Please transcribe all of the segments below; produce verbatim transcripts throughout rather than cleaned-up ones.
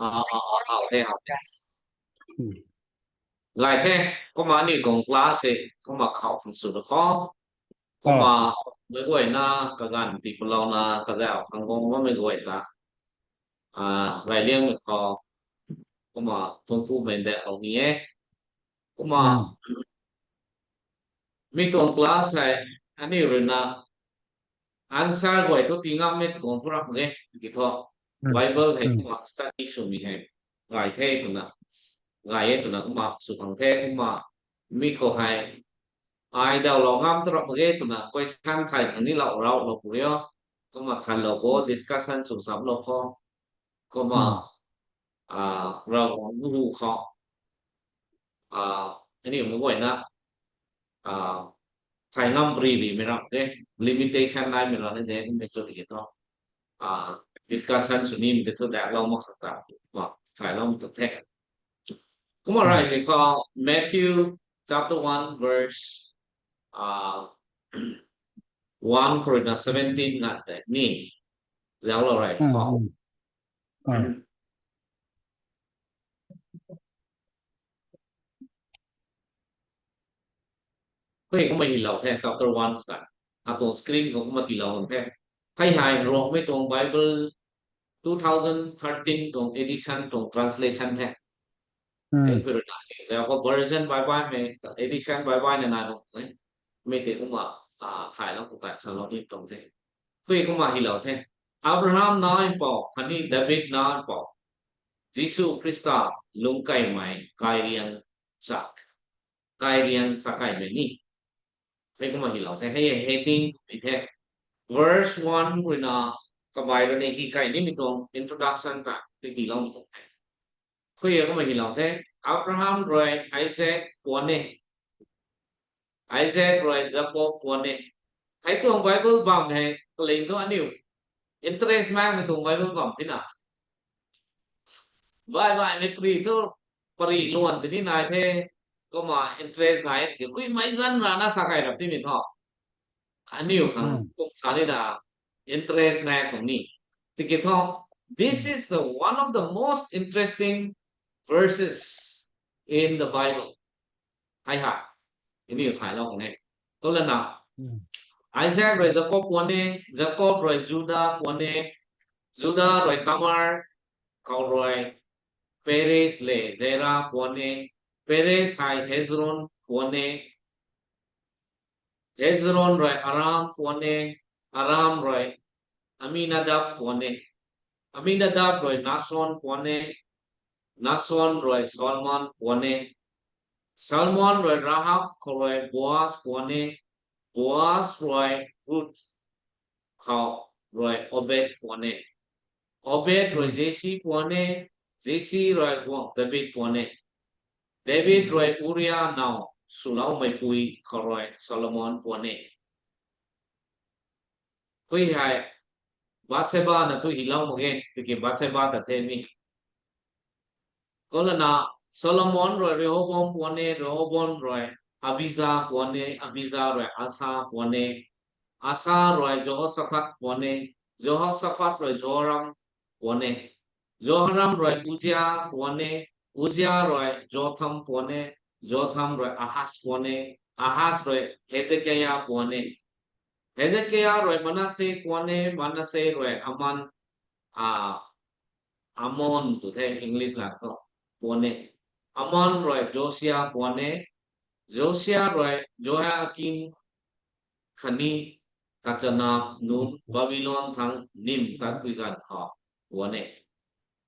Ah, ah, ah, ah, the, ah, the. Gay the, kumna aniu tuang class e, kumna khou khang sw da kho. Kumna, mei guayna, kaganv tii palouna, kazauh khang guang bammei guay ta. Ah, rayliangmei khou. Kumna, tuang ku mei de au ni e. Kumna, mi tuang class hei, aniu ruina, answer guay thu tii ngam e tuang thu rak e, ki thu. Bible hei kumna study swmei hei. Gay the twna. Gay e twna kumna sw khang the kumna. Mi khou hei. Ai daw lou ngam thu rak e twna. Question thay khang ni lou rau lou pu rio. Kumna than lou bo discussion sw sap lou kho. Kumna, ah, rau hu khou. Ah, aniu mei guayna. Ah, thay ngam pri ri mei ram de. Limitation nai mei ram de, mei chu di thu. Ah, discussion sw ni mei thu dak lou mak khat ta. Ma, thay lou mak tu the. Kumna rai ni kho, Matthew chapter one verse, ah, one khou ruina seventeen ngat tei ni. Zauc lou rai kho. Hei kumna hi lou the, chapter one ta. Atuang screen khou kumna tii lou the. Hei hei Ruangmei tuang Bible two thousand thirteen tuang edition tuang translation the. Hei pui rui na, zauc khou version bai bai mei, edition bai bai na nai bam e. Mei tei kumna, ah, thay lou pu kai sa lou ni tuang the. Pui kumna hi lou the. Abraham nac mpouh, khatni David nac mpouh. Jisu Khrista lungc kaimei kairiang chak. Kairiang chak kaimei ni. Hei kumna hi lou the, hei heading ni the. Verse one ruina, kamei ruina hi kai nimei tuang introduction ta, ti lou ni tuang the. Pui kumna hi lou the, Abraham rui Isaac puan e. Isaac rui Jacob puan e. Hei tuang Bible bam hei, kaling thu aniu. Interest makmei tuang Bible bam tina. Bai bai mei pri thu, pari luan tini nai the, kumna interest nai, ki kuimei zan rana sa kai rap timei thu. Aniu khang kum sa ni na, interest nai tuang ni. Tiki thu, this is the one of the most interesting verses in the Bible. Hei ha, aniu thay lou khang e. Kumna, Isaac rui Jacob puan e, Jacob rui Juda puan e, Juda rui Tamar, khou rui Perez le Zerah puan e, Perez hei Hezron puan e, Hezron rui Aram puan e, Aram rui Aminadab puan e, Aminadab rui Nason puan e, Nason rui Salmon puan e, Salmon rui Rahab khou rui Boaz puan e, Boaz rui Ruth khou rui Obed puan e, Obed rui Jesse puan e, Jesse rui guang David puan e, David rui Uriah nac swloumei pui khou rui Solomon puan e. Pui hei, Bathsheba na thu hi lou mak ge, tiki Bathsheba ta the mi. Kumna, Solomon rui Rehoboam puan e, Rehoboam rui Abijah puan e, Abijah rui Asa puan e, Asa rui Jehoshaphat puan e, Jehoshaphat rui Joram puan e, Joram rui Uzziah puan e, Uzziah rui Jotham puan e, Jotham rui Ahaz puan e, Ahaz rui Hezekiah puan e, Hezekiah rui Manasseh puan e, Manasseh rui Aman, ah, Amon tu the English la thu, puan e, Amon rui Josiah puan e, Josiah rui Joachim khatni kachana nunc Babylon thangc nim tatpui ganv khou puan e.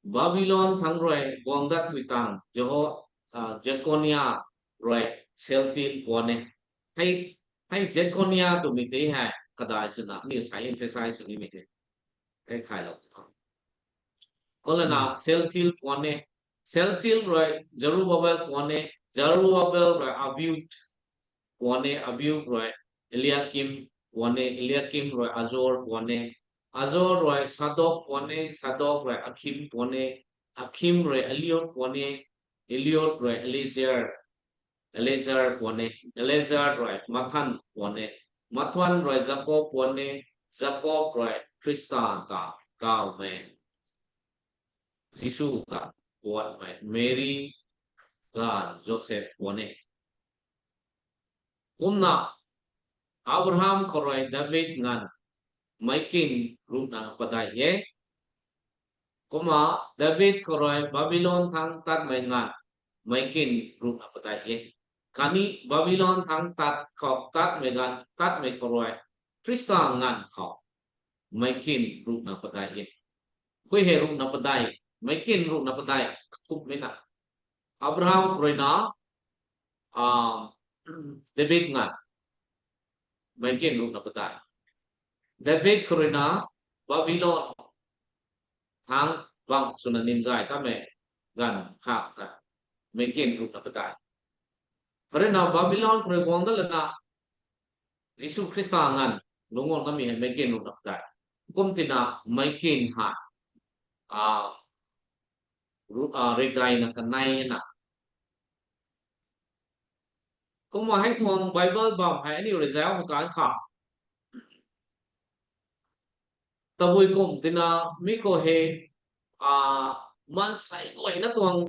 Babylon thangc rui guang datpui tang Jeho-, ah, Jeconiah rui Shealtiel puan e. Hei, hei Jeconiah twmei tei hei kadai swna aniu sa emphasize sw nimei tei. Hei thaylou tho. Kumna Shealtiel puan e. Shealtiel rui Zerubbabel puan e. Zerubbabel rui Abiud puan e, Abiud rui Eliakim puan e, Eliakim rui Azor puan e, Azor rui Sadok puan e, Sadok rui Akim puan e, Akim rui Eliud puan e, Eliud rui Eleazar, Eleazar puan e, Eleazar rui Mathan puan e, Mathan rui Jakob puan e, Jakob rui Khrista ta kawmei. Jisu ta puanmei Mary ganv Joseph puan e. Kumna Abraham khou rui David nganv meic kin ruhna padeih e. Kumna David khou rui Babylon thangc tatmei nganv meic kin ruhna padeih e. Khatni Babylon thangc tat khou tatmei ganv, tatmei khou rui Khrista nganv khou meic kin ruhna padeih e. Khui hei ruhna padeih, meic kin ruhna padeih kathumhmei na. Abraham khou rui na, a, David nganv meic kin ruhna padeih. David khou rui na Babylon thangc bang swna nimzay tatmei ganv khang ta meic kin ruhna padeih. Kha rui na Babylon khou rui guang dat lana Jisu Khrista nganv lungc guang tatmei hei meic kin ruhna padeih. Kum tina meic kin hei, a, ru-, a, rikdeina kanei na. Kumna hei tuang Bible bam hei aniu rui zauc hei kan kha. Tabui kum tina mi khou hei, a, maansei guayna tuang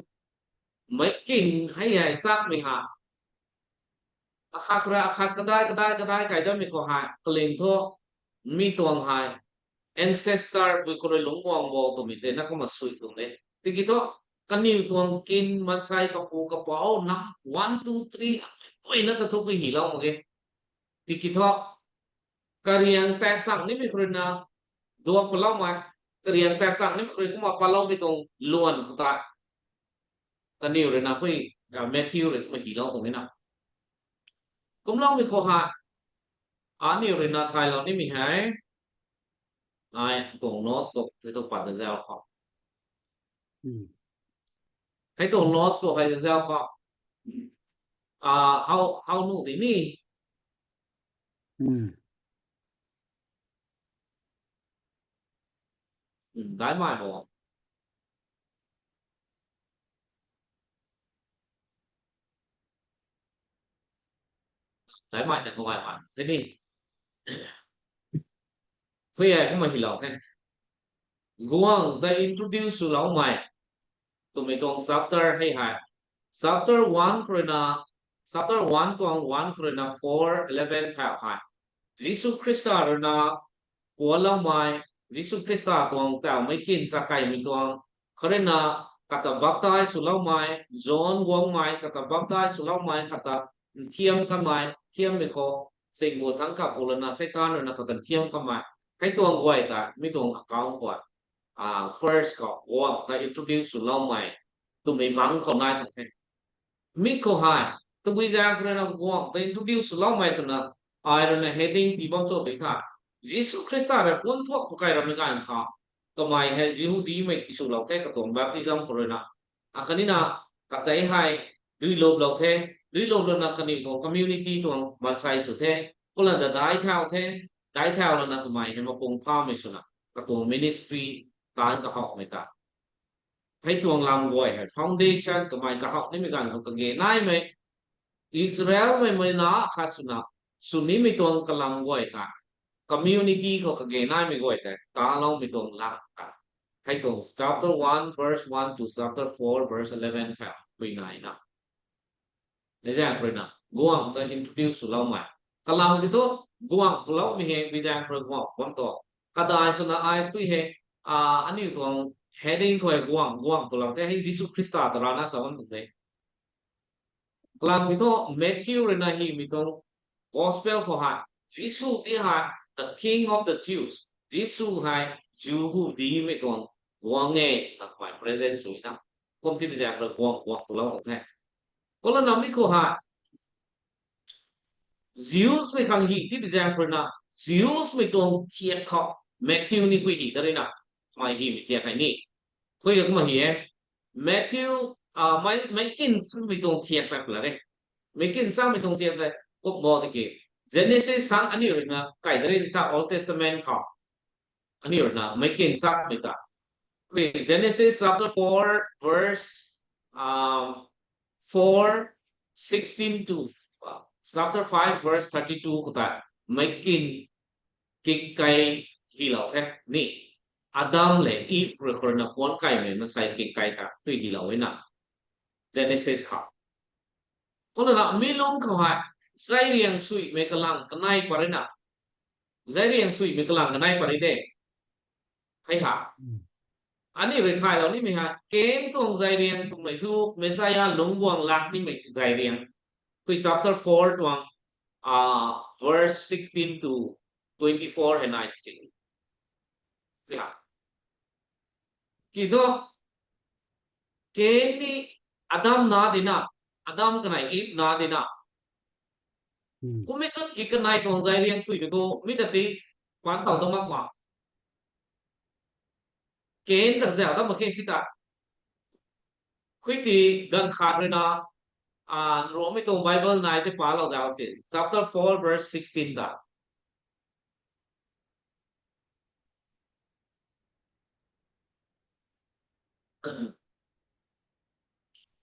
meic kin hei hei chakmei ha. Akhat khou rui akhat kadai, kadai, kadai kai datmei khou hei, kaling thu, mi tuang hei, ancestor bui khou rui lungc guang bo twmei tei na kumna sui tuang de. Tiki thu, kaniw tuang kin maansei kapu kapouc nam one, two, three, guayna ta thu pui hylou mak ge. Tiki thu, kariang tak chang nimei khou rui na, duak paloumei, kariang tak chang nimei khou rui kumna paloumei tuang luan khou ta. Kaniw rui na pui, a, Matthew rui kumna hylou tuang e na. Kumloumei khou hei, aniu rui na thaylou nimei hei, ai tuang notes khou, hei tuang pat da zauc khou. Hmm. Hei tuang notes khou hei zauc khou. A, how, how nu di ni. Hmm. Hmm, daimei bo. Daimei ta kagai man. Tei ni. Pui hei kumna hylou the. Guangc ta introduce swloumei twmei tuang chapter hei hei. Chapter one khou rui na, chapter one tuang one khou rui na four, eleven thau hei. Jisu Khrista rui na puanloumei, Jisu Khrista tuang tawmei kin chakaimei tuang, kha rui na kata baptize swloumei, John guangmei, kata baptize swloumei, kata nthiam kamei, nthiammei khou, singbu thangc kha pu lana Seitaan rui na kata nthiam kamei. Hei tuang guay ta, mi tuang account khou, a, first khou, guangc ta introduce swloumei, twmei bangc khou nai tuang the. Mi khou hei, tabui zaeng khou rui na guangc ta introduce swloumei twna, ai rui na heading tii bam cho tei tha. Jisu Khrista rui puan thuak tu kai ramei ganv khou, kamei hei Jihudimei tiswlou the katuang baptism khou rui na. Akhatni na, katei hei, duiluplou the, duilup lana kaniw tuang community tuang maansei sw the, kumlana dai thau the, dai thau lana kamei hei mapung phamei swna, katuang ministry, taanc kahawmei ta. Hei tuang lam guay hei, foundation kamei kahaw nimei ganv khou kage naimei, Israelmei mei na khat swna, sw nimei tuang kalam guay ta, community khou kage naimei guay ta, taloumei tuang lam ta. Hei tuang chapter one verse one to chapter four verse eleven ta, pui nai na. Hei zaeng khou rui na, guangc ta introduce swloumei. Kalam ki thu, guangc twloumei hei, bi zaeng khou rui guangc bam tu. Kadai swna ai pui hei, a, aniu tuang heading khou hei guangc, guangc twlou the, hei Jisu Khrista ta rana sa bam tuang de. Kalam ki thu, Matthew rui na hymei tuang gospel khou hei, Jisu ti hei, the King of the Jews. Jisu hei, Jihudimei tuang guangc e, ta kamei present sw na. Kum ti bi zaeng khou rui guangc, guangc twlou tuang the. Kumlana mi khou hei, Jewsmei khang hy ti bi zaeng khou rui na, Jewsmei tuang thiak khou, Matthew ni pui hy ta rui na, mei hymei thiak hei ni. Pui kumna hy e. Matthew, a, mei, meic kin changmei tuang thiak ta pla re. Meic kin changmei tuang thiak ta, kumna tiki. Genesis sang aniu rui na, kai ta rui ta Old Testament khou. Aniu rui na, meic kin changmei ta. Pui Genesis chapter four verse, um, four, sixteen to, uh, chapter five verse thirty-two khou ta, meic kin kik kai hylou the ni. Adam le Eve rui khou rui na puan kaimei mansei kik kai ta tui hilou e na. Genesis khou. Kumna na mi lung khou hei, zairiang suimei kalang kanei pary na. Zairiang suimei kalang kanei pary de. Hei ha. Aniu rui thaylou nimei ha, Cain tuang zairiang twmei thu, Messiah lungc guang lak nimei zairiang. Khui chapter four tuang, ah, verse sixteen to twenty-four hei nai si. Khui ha. Ki thu, Cain ni Adam na di na, Adam kanei Eve na di na. Hmm. Kumhmei sut ki kanei tuang zairiang sui di tu, mi ta ti, pan tau ta mak ma. Cain ta zau ta mak khe khui ta. Khui ti ganv khat rui na, ah, Romei tuang Bible nai te palou zau si. Chapter four verse sixteen ta.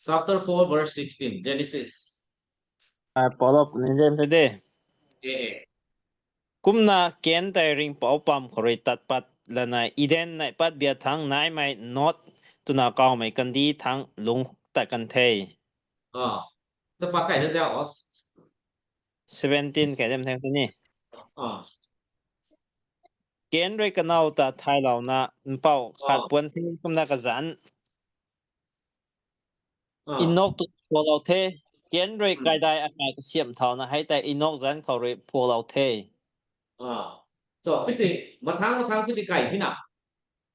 Chapter four verse sixteen, Genesis. Ah, Paul of Nijem the de. Eh, eh. Kumna Cain tei ringhpouc pam khou rui tat pat lana Eden nai pat bia thangc naimei Nod twna kawmei kandih thangc lungc tat kan the. Ah. Ta pa kai na zau os. Seventeen kai dem thang ni. Ah. Cain rui kanow ta thaylouna mpouh khat Ah. puan the kumna kazanc Ah. Enok tu phualou the. Cain rui Hmm. kaidai akai kasiamh thauna hei tei Enok zanc khou rui phualou the. Ah. So, pui ti, mathang mathang pui ti kai thina.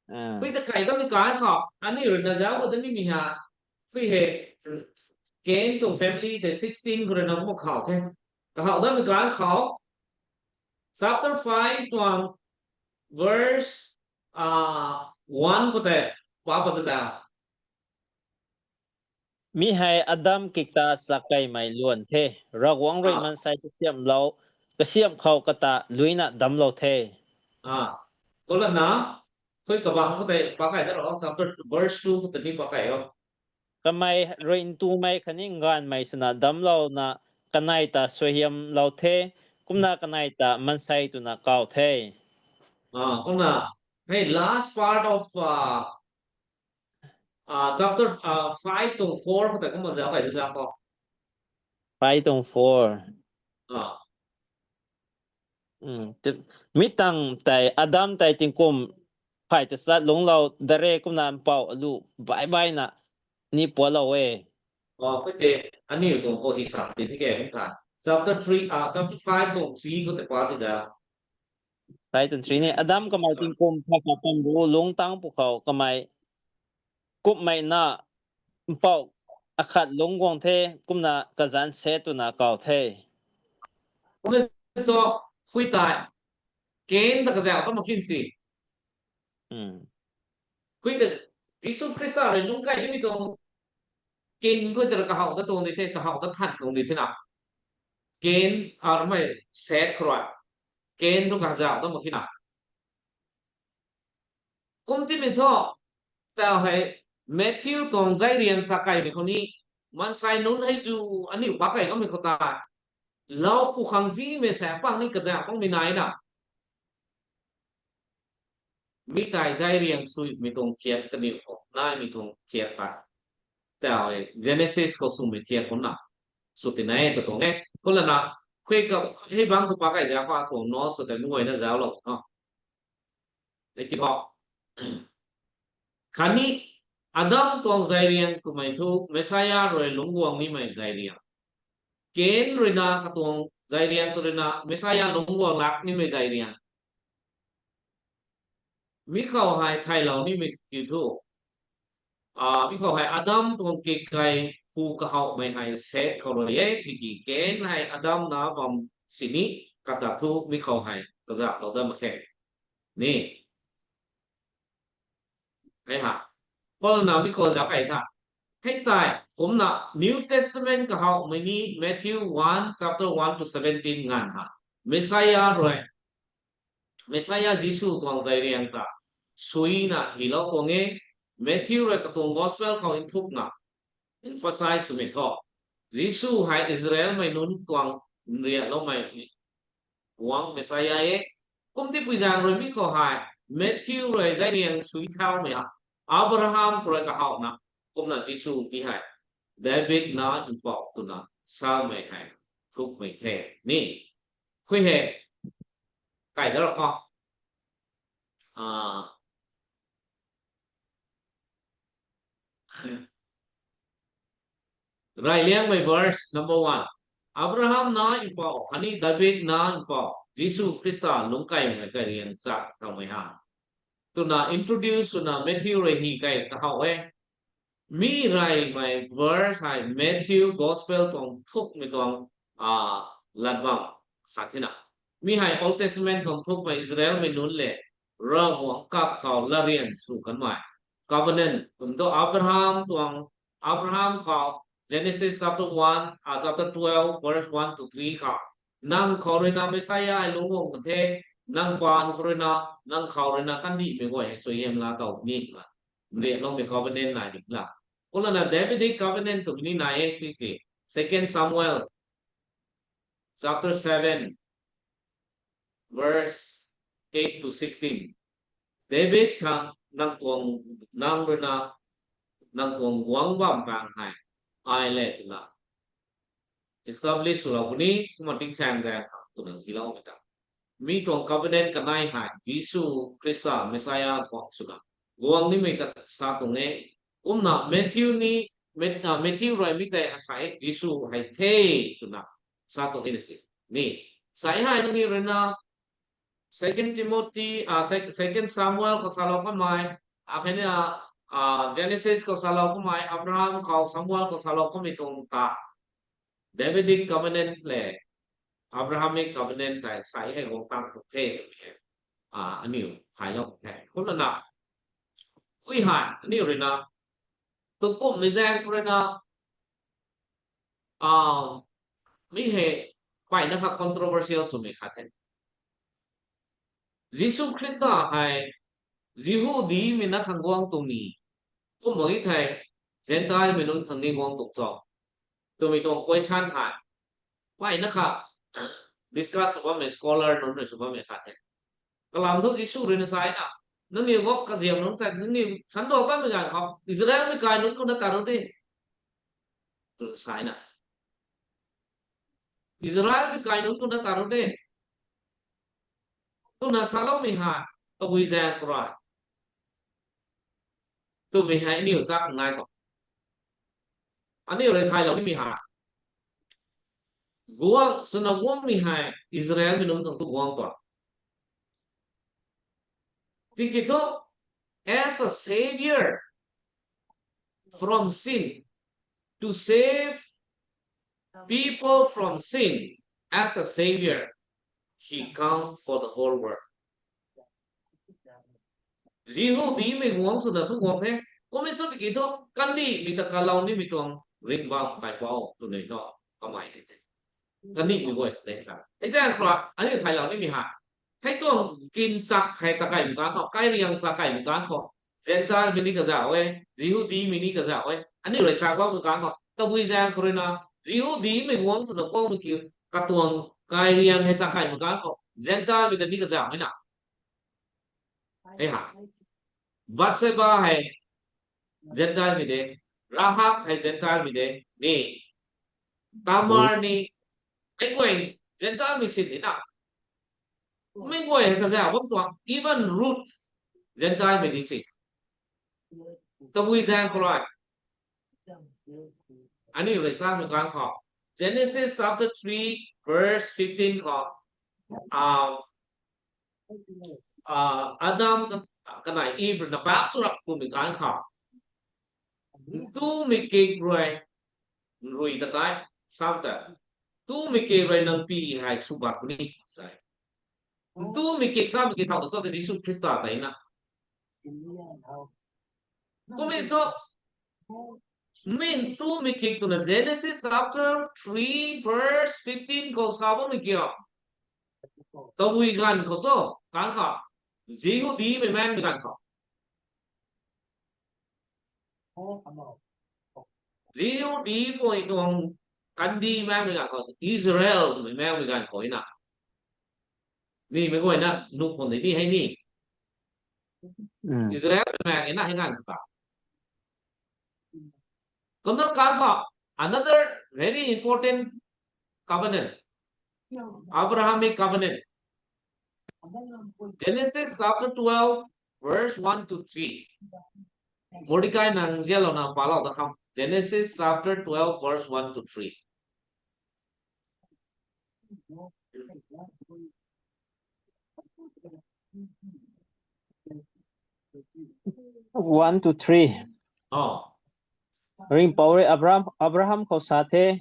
Ah. Pui ti kai ta mi kai khou, aniu rui na zau khou ta nimei ha. Pui hei, Cain tuang family tei sixteen khou rui na kumna khou the. Kahou ta mi kai khou, chapter five tuang verse, ah, one khou tei, pa pa ta zau. Mi hei Adam kik ta chakaimei luan the. Ravguangc rui Ah. mansei kasiamhlou, kasiamh khou kata luina damclou the. Ah. Kumna, khui kabang khou tei pa kai ta ro, chapter verse two khou tei ni pa kai o. Kamei rui ntumei khatni nganvmei swna damclouna kanei ta suaihiamlou the, kumna kanei ta mansei twna kaw the. Ah, kumna, hey, last part of, uh, uh, chapter, uh, five to four khou tei kumna zau kai tu zau khou. Five to four. Ah. Hmm, ti-, mi tang tei, Adam tei tingkum phay ta chat lungclou dare kumna mpouh alu bai bai na ni pualou e. Oh, khui te, aniu tuang khou hisap ti ni ke, kum ta. Chapter three, ah, chapter five tuang three khou tei pa ti da. Five tuang three ni, Adam kamei tingkum phay khat panbu lungc tang pwkhou kamei kumhmei na mpouh akhat lungc guang the, kumna kazanc Set twna kaw the. Kumna so, khui tei, Cain ta kazauh ta mak khin si. Hmm. Khui tei, Jisu Khrista rui lungc kai nimei tuang, Cain khui tei kahou ta tuang di the, kahou ta than tuang di the na. Cain, armei Set khou rui. Cain tu kazauh ta mak khin na. Kum timei thu, tau hei Matthew tuang zairiang chakaimei khou ni, mansei nunc hei zu aniu pa kai kamei khou ta, lou pu khang zimei sa pang ni kazauh pangmei nai na. Mi tei zairiang suimei tuang thiak kaniw khou naimei tuang thiak ta. Tau hei Genesis khou swmei thiak kumna. Sw ti nai ta tuang e. Kumlana, khui ka, hei bang khou pa kai zauh khou tuang notes khou tei mi guayna zauclou tho. Thank you tho. Khatni, Adam tuang zairiang twmei thu Messiah rui lungc guang nimei zairiang. Cain rui na katuang zairiang tu rui na Messiah lungc guang lak nimei zairiang. Mi khou hei thaylou nimei kiu thu. Ah, mi khou hei Adam tuang kik kai hu kahouhmei hei Set khou rui e, tiki Cain hei Adam na bam sini kata thu mi khou hei kazauhlou dat mak khe. Ni. Hei ha. Paul na mi khou zauc kai tha. Hei tei, kumna New Testament kahouhmei ni Matthew one, chapter one to seventeen nganv ha. Messiah rui. Messiah Jisu tuang zairiang ta suina hilou tuang e. Matthew rui katuang gospel khou nthukna emphasize swmei tho. Jisu hei Israelmei nunc tuang nrianloumei guangc Messiah e. Kum tipui zaeng rui mi khou hei Matthew rui zai riang sui thaumei ha, Abraham khou rui kahawna, kumna Jisu ti hei David na mpouh twna samei hei thukmei the ni. Khui hei, kai dar khou, ah, Rayliangmei verse number one. Abraham na mpouh khatni David na mpouh Jisu Khrista lungc kaimei kariang chak thaumei ha, twna introduce swna Matthew rui hi kai kahaw e. Mi reymei verse hei Matthew Gospel tuang thukmei tuang, ah, latbam khat thena. Mi hei Old Testament tuang thukmei Israelmei nunc le Ravguangc kap khou latryan sw kanmei covenant kum tu Abraham tuang, Abraham khou Genesis chapter one, ah, chapter twelve, verse one to three khou, nang khou ruina Messiah hei lungc guang kan the, nang paan khou ruina, nang khou ruina kandihmei guay hei suaihiam la tow ni la, nriakloumei covenant nai di la. Kumlana Davidic covenant twmei ni nai e, ti si Second Samuel chapter seven, verse eight to sixteen. David khang nang tuang, nang ruina, nang tuang guang bam pang hei ai le twna establish swlou puni, kumna tingsaeng zaeng khang twna hiloumei ta. Mi tuang covenant kanei hei Jisu Khrista Messiah guang swna guang nimei ta sa tuang e. Kumna Matthew ni, Mat-, ah, Matthew rui mi tei asai Jisu hei the twna sa tuang e na si. Ni, sai hei nangniw ruina Second Timothy, ah, Sec-, Second Samuel khou salou kamei, akhatni, ah, Genesis khou salou kamei, Abraham khou, Samuel khou salou kamei tuang ta Davidic covenant le Abrahamic covenant tei sai hei guang tang tu the twmei hei, ah, aniu thaylou the. Kumlana, khui hei aniu ruina, tukumhmei zaeng khou ruina, ah, mi hei mpeyna kha controversial swmei khat the. Jisu Khrista hei Jihudimei na khang guang tuang ni, kum mak e thei Gentilemei nunc khang ni guang tuang cho twmei tuang question hei mpeyna kha discuss sw bammei scholar nunc rui sw bammei khat the. Kalam thu Jisu ruina sa e na, nangniw guang kaziam nunc tei nangniw sandou bammei ganv khou Israelmei kai nunc khou na tat ru de, twna sa e na. Israelmei kai nunc khou na tat ru de, twna saloumei hei tabui zaeng khou rui twmei hei aniu chak nai tuang. Aniu rui thaylou nimei hei, guang swna guangmei hei Israelmei nunc khang tu guang tuang. Tiki thu, as a savior from sin, to save people from sin, as a savior, he come for the whole world. Jihudimei guang swna thu guang the, kummei sw tiki thu kandihmei ta kalou nimei tuang ringbam kaipouc twmei thu kamei hei the. Kandihmei guay khat de ta. Hei zaeng khou rui aniu thaylou nimei hei, hei tuang kinchak hei takaimei ganv khou, kairiang chakaimei ganv khou, Gentilemei ni kazauh e, Jihudimei ni kazauh e, aniu rui sa guangmei ganv khou tabui zaeng khou ruina Jihudimei guang swna guangmei ki katuang kairiang hei chakaimei ganv khou Gentilemei ta ni kazauh e na. Hei ha, Bathsheba hei Gentilemei de, Rahab hei Gentilemei de, ni, Tamar ni, meic guay Gentilemei sin ni na. Meic guay hei kazauh bam tuang, even Ruth Gentilemei di si. Tabui zaeng khou rui, aniu rui samei ganv khou, Genesis chapter three verse fifteen khou, ah, Adam kanei Eve ruina bac swrap twmei ganv khou, ntumei kik rui, nrui ta tei, sam ta, ntumei kik rui nang pi hei sw bak puni sa e. Ntumei kik samei ki thau ta sa ta Jisu Khrista tei na. Kummei thu, mi ntumei kik twna Genesis chapter three verse fifteen khou sa bammei kiu, tabui ganv khou cho, ganv khou, Jihudimei maengmei ganv khou, Jihudimei tuang kandih maengmei ganv khou, Israelmei maengmei ganv khou na, nimei guayna nuh khwan de ni hei ni. Israel mei na hei nganv ta. Kumna kan tha, another very important covenant, Abrahamic covenant. Genesis chapter twelve, verse one to three. Mordecai nang zialouna palou da kham. Genesis chapter twelve, verse one to three. One to three. Ringpou rui Abraham, Abraham khou sa the,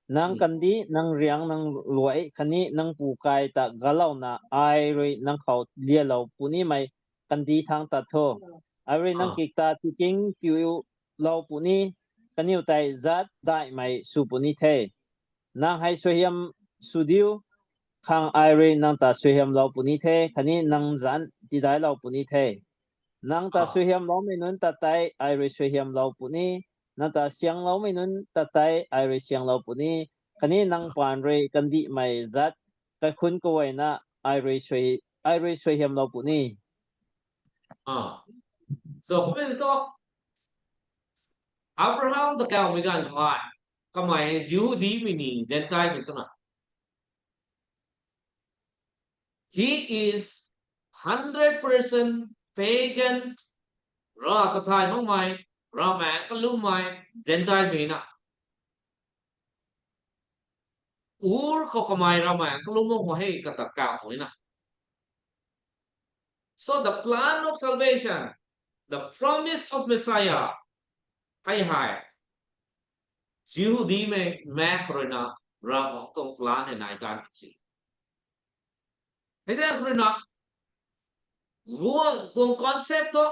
nang kandih, nang riang, nang luai khatni nang pu kai ta galouna ai rui nang khou lialou punimei kandih thang tat tho. Ai rui nang kik ta tiking kiu lou puni, kaniw tei zat daihmei sw puni the. Nang hei suaihiam sw diu, khang ai rui nang ta suaihiamlou puni the, khatni nang zanc tidailou puni the. Nang ta suaihiamloumei nunc ta tei ai rui suaihiamlou puni, nang ta siangloumei nunc ta tei ai rui sianglou puni, khatni nang paan rui kandihmei zat kaikhunc kaguayna ai rui suaihiamlou puni. So, kumna thu, Abraham ta kaumei ganv khou hei, kamei hei Jihudimei ni, Gentilemei swna, he is hundred percent pagan, Rav ta thay makmei, ravmaengc kalummei, Gentilemei na. Ur khou kamei ravmaengc kalum mak khou hei kata kau tuang na. So the plan of salvation, the promise of Messiah, hei hei Jihudimei mak khou ruina Ravguangc tuang plan hei nai tan si. Hei zaeng khou ruina, guangc tuang concept thu,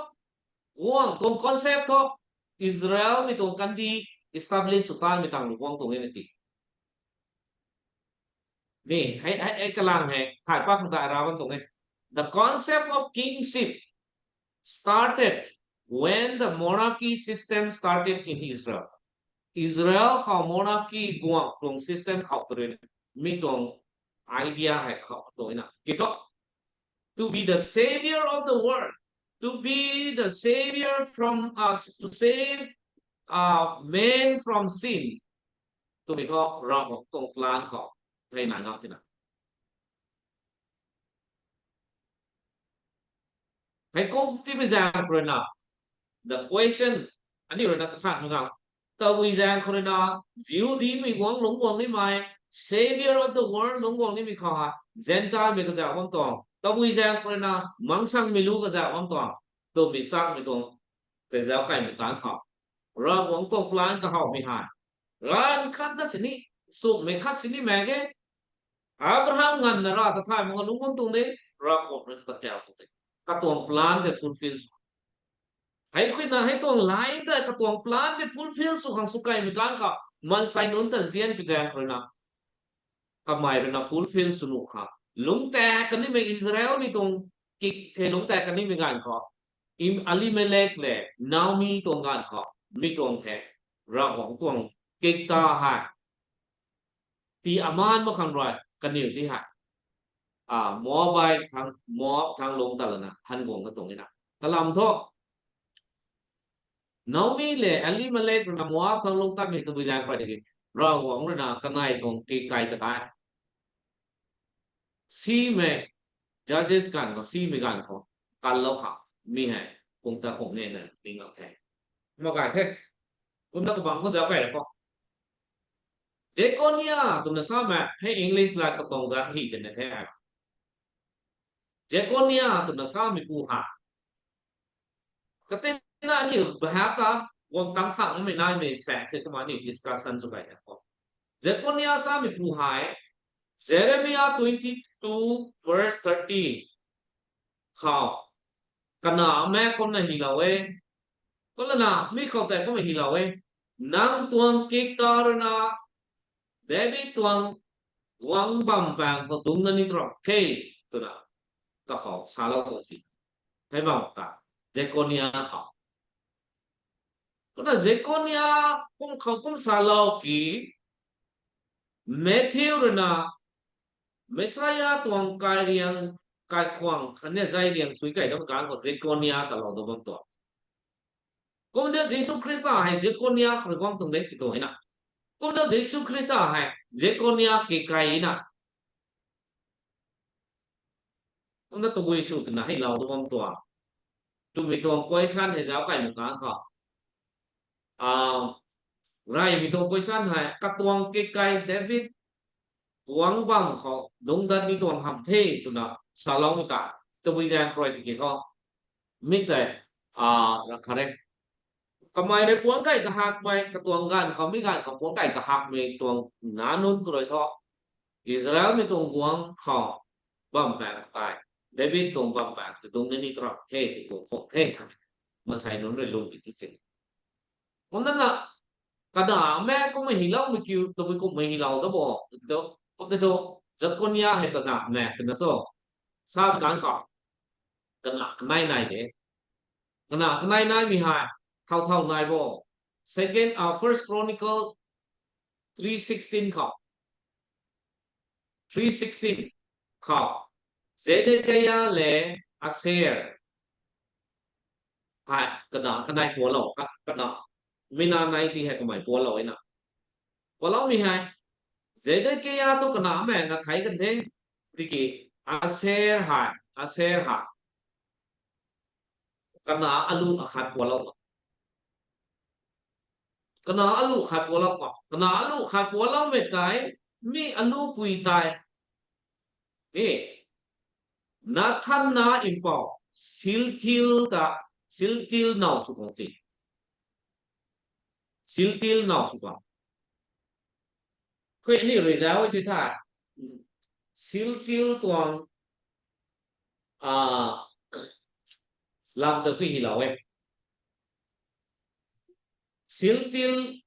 guangc tuang concept thu, Israelmei tuang kandih establish sw tanmei tang lu guang tuang e na ti. Ni, hei, hei, hei kalang hei, thay pat khang ta ara bam tuang e. The concept of kingship started when the monarchy system started in Israel. Israel khou monarchy guangc tuang system khou tw rui, mi tuang idea hei khou tuang na. Kiu thu, to be the savior of the world, to be the savior from us, to save man from sin twmei thu Ravguangc tuang plan khou hei nai ngam tina. Heikum tipui zaeng khou ruina, the question, aniu ruina kakhan mak ngam, tabui zaeng khou ruina, Jihudimei guang lungc guang nimei, savior of the world lungc guang nimei khou hei, Gentilemei kazauh bam tuang, tabui zaeng khou ruina, mangsangmei lu kazauh bam tuang, twmei chakmei tuang, kazauh kaimei tan khou, Ravguangc tuang plan kahawmei hei, ganv khat na sini, sumhmei khat sini mak ge, Abraham nganvna Rav ta thay mak lungc bam tuang de, Ravguangc rui kata kau tuang de. Katuang plan tei fulfill sw. Hei khuina hei tuang line tei katuang plan tei fulfill sw khang sw kaimei tan khou, maansei nunc ta zian pi zaeng khou ruina, kamei ruina fulfill sw nuh khang, lungc tak kanimei Israelmei tuang kik the lungc tak kanimei ganv khou, Elimelek le Naomi tuang ganv khou, mi tuang the, Ravguangc tuang kik ta hei, tii amaan mak khang rui, kaniw ti hei, Moabite thang, Moab thang lungc ta lana han guang katuang na. Kalam thu, Naomi le Elimelek ruina Moab thang lungc tatmei tabui zaeng khou tiki, Ravguangc ruina kanei tuang kik kai ta tei, simei, Judges ganv khou, simei ganv khou, kanlou khang, mi hei, kum ta khung nena ninglou the. Mak kai the. Kumna kabangc khou zauc kai ra khou, Jekonia twna samei hei English lat khou tuang zat hi tina the. Jekonia twna sameipu hei, katina aniu bahak ka, guang tang sang mei naimei saek the kumna aniu discussion sw kai he khou, Jekonia sameipu hei, Jeremiah twenty two verse thirty khou, kana mak kumna hylou e, kumlana mi khou tei kumna hylou e, nang tuang kik ta ruina, David tuang guang bam paeng khou dungcna ni tuang khe, twna, kakhou salou tuang si. Hei bam ta, Jekonia khou. Kumna Jekonia kum khou kum salou ki, Matthew ruina, Messiah tuang kairiang kaikhwang khatni zai riang sui kai dam kan khou Jekonia ta lou da bam tuang. Kumna Jisu Khrista hei Jekonia khou rui guang tuang de ti tuang na. Kumna Jisu Khrista hei Jekonia ke kai na. Kumna tabui sw twna hei lou da bam tuang. Twmei tuang question hei zauc kai na kan khou. Ah, reymei tuang question hei, katuang ke kai David guang bam khou dungc dat ni tuang ham the twna saloumei ta, tabui zaeng khou rui tiki khou. Mi tei, ah, ra khat e. Kamei rui puang kai kahakmei, katuang ganv khou, mi ganv khou puang kai kahakmei tuang nac nunc khou rui thu, Israelmei tuang guang khou bam paeng tei, David tuang bam paeng tei dungc ni ni tram the, ti tuang khou the. Masei nunc rui lwmmei ti si. Kumna na, kana maek kumna hyloumei kiu, tabui kumna hylou da bo, tiki thu, kum tei thu, Jekonia hei kana maek twna cho. Sa kan khou. Kana kanei nai de. Kana kanei naimei hei, thau thau nai bo. Second, uh, First Chronicle three sixteen khou. Three sixteen khou. Zedekia le Asher. Hei, kana kanei pualou, ka-, kana. Mina nai ti hei kamei pualou na. Pualoumei hei. Zedekia thu kana maek nga thei kan the. Tiki Asher hei, Asher hei. Kana alu akhat pualou. Kana alu khat pualou ko. Kana alu khat pualoumei tei, mi alu pui tei. Ni, Nathan na mpouh, Shealtiel ta, Shealtiel now sw tuang si. Shealtiel now sw tuang. Khui ni rui zauc e ti the. Shealtiel tuang, ah, lam ta khui hylou e. Shealtiel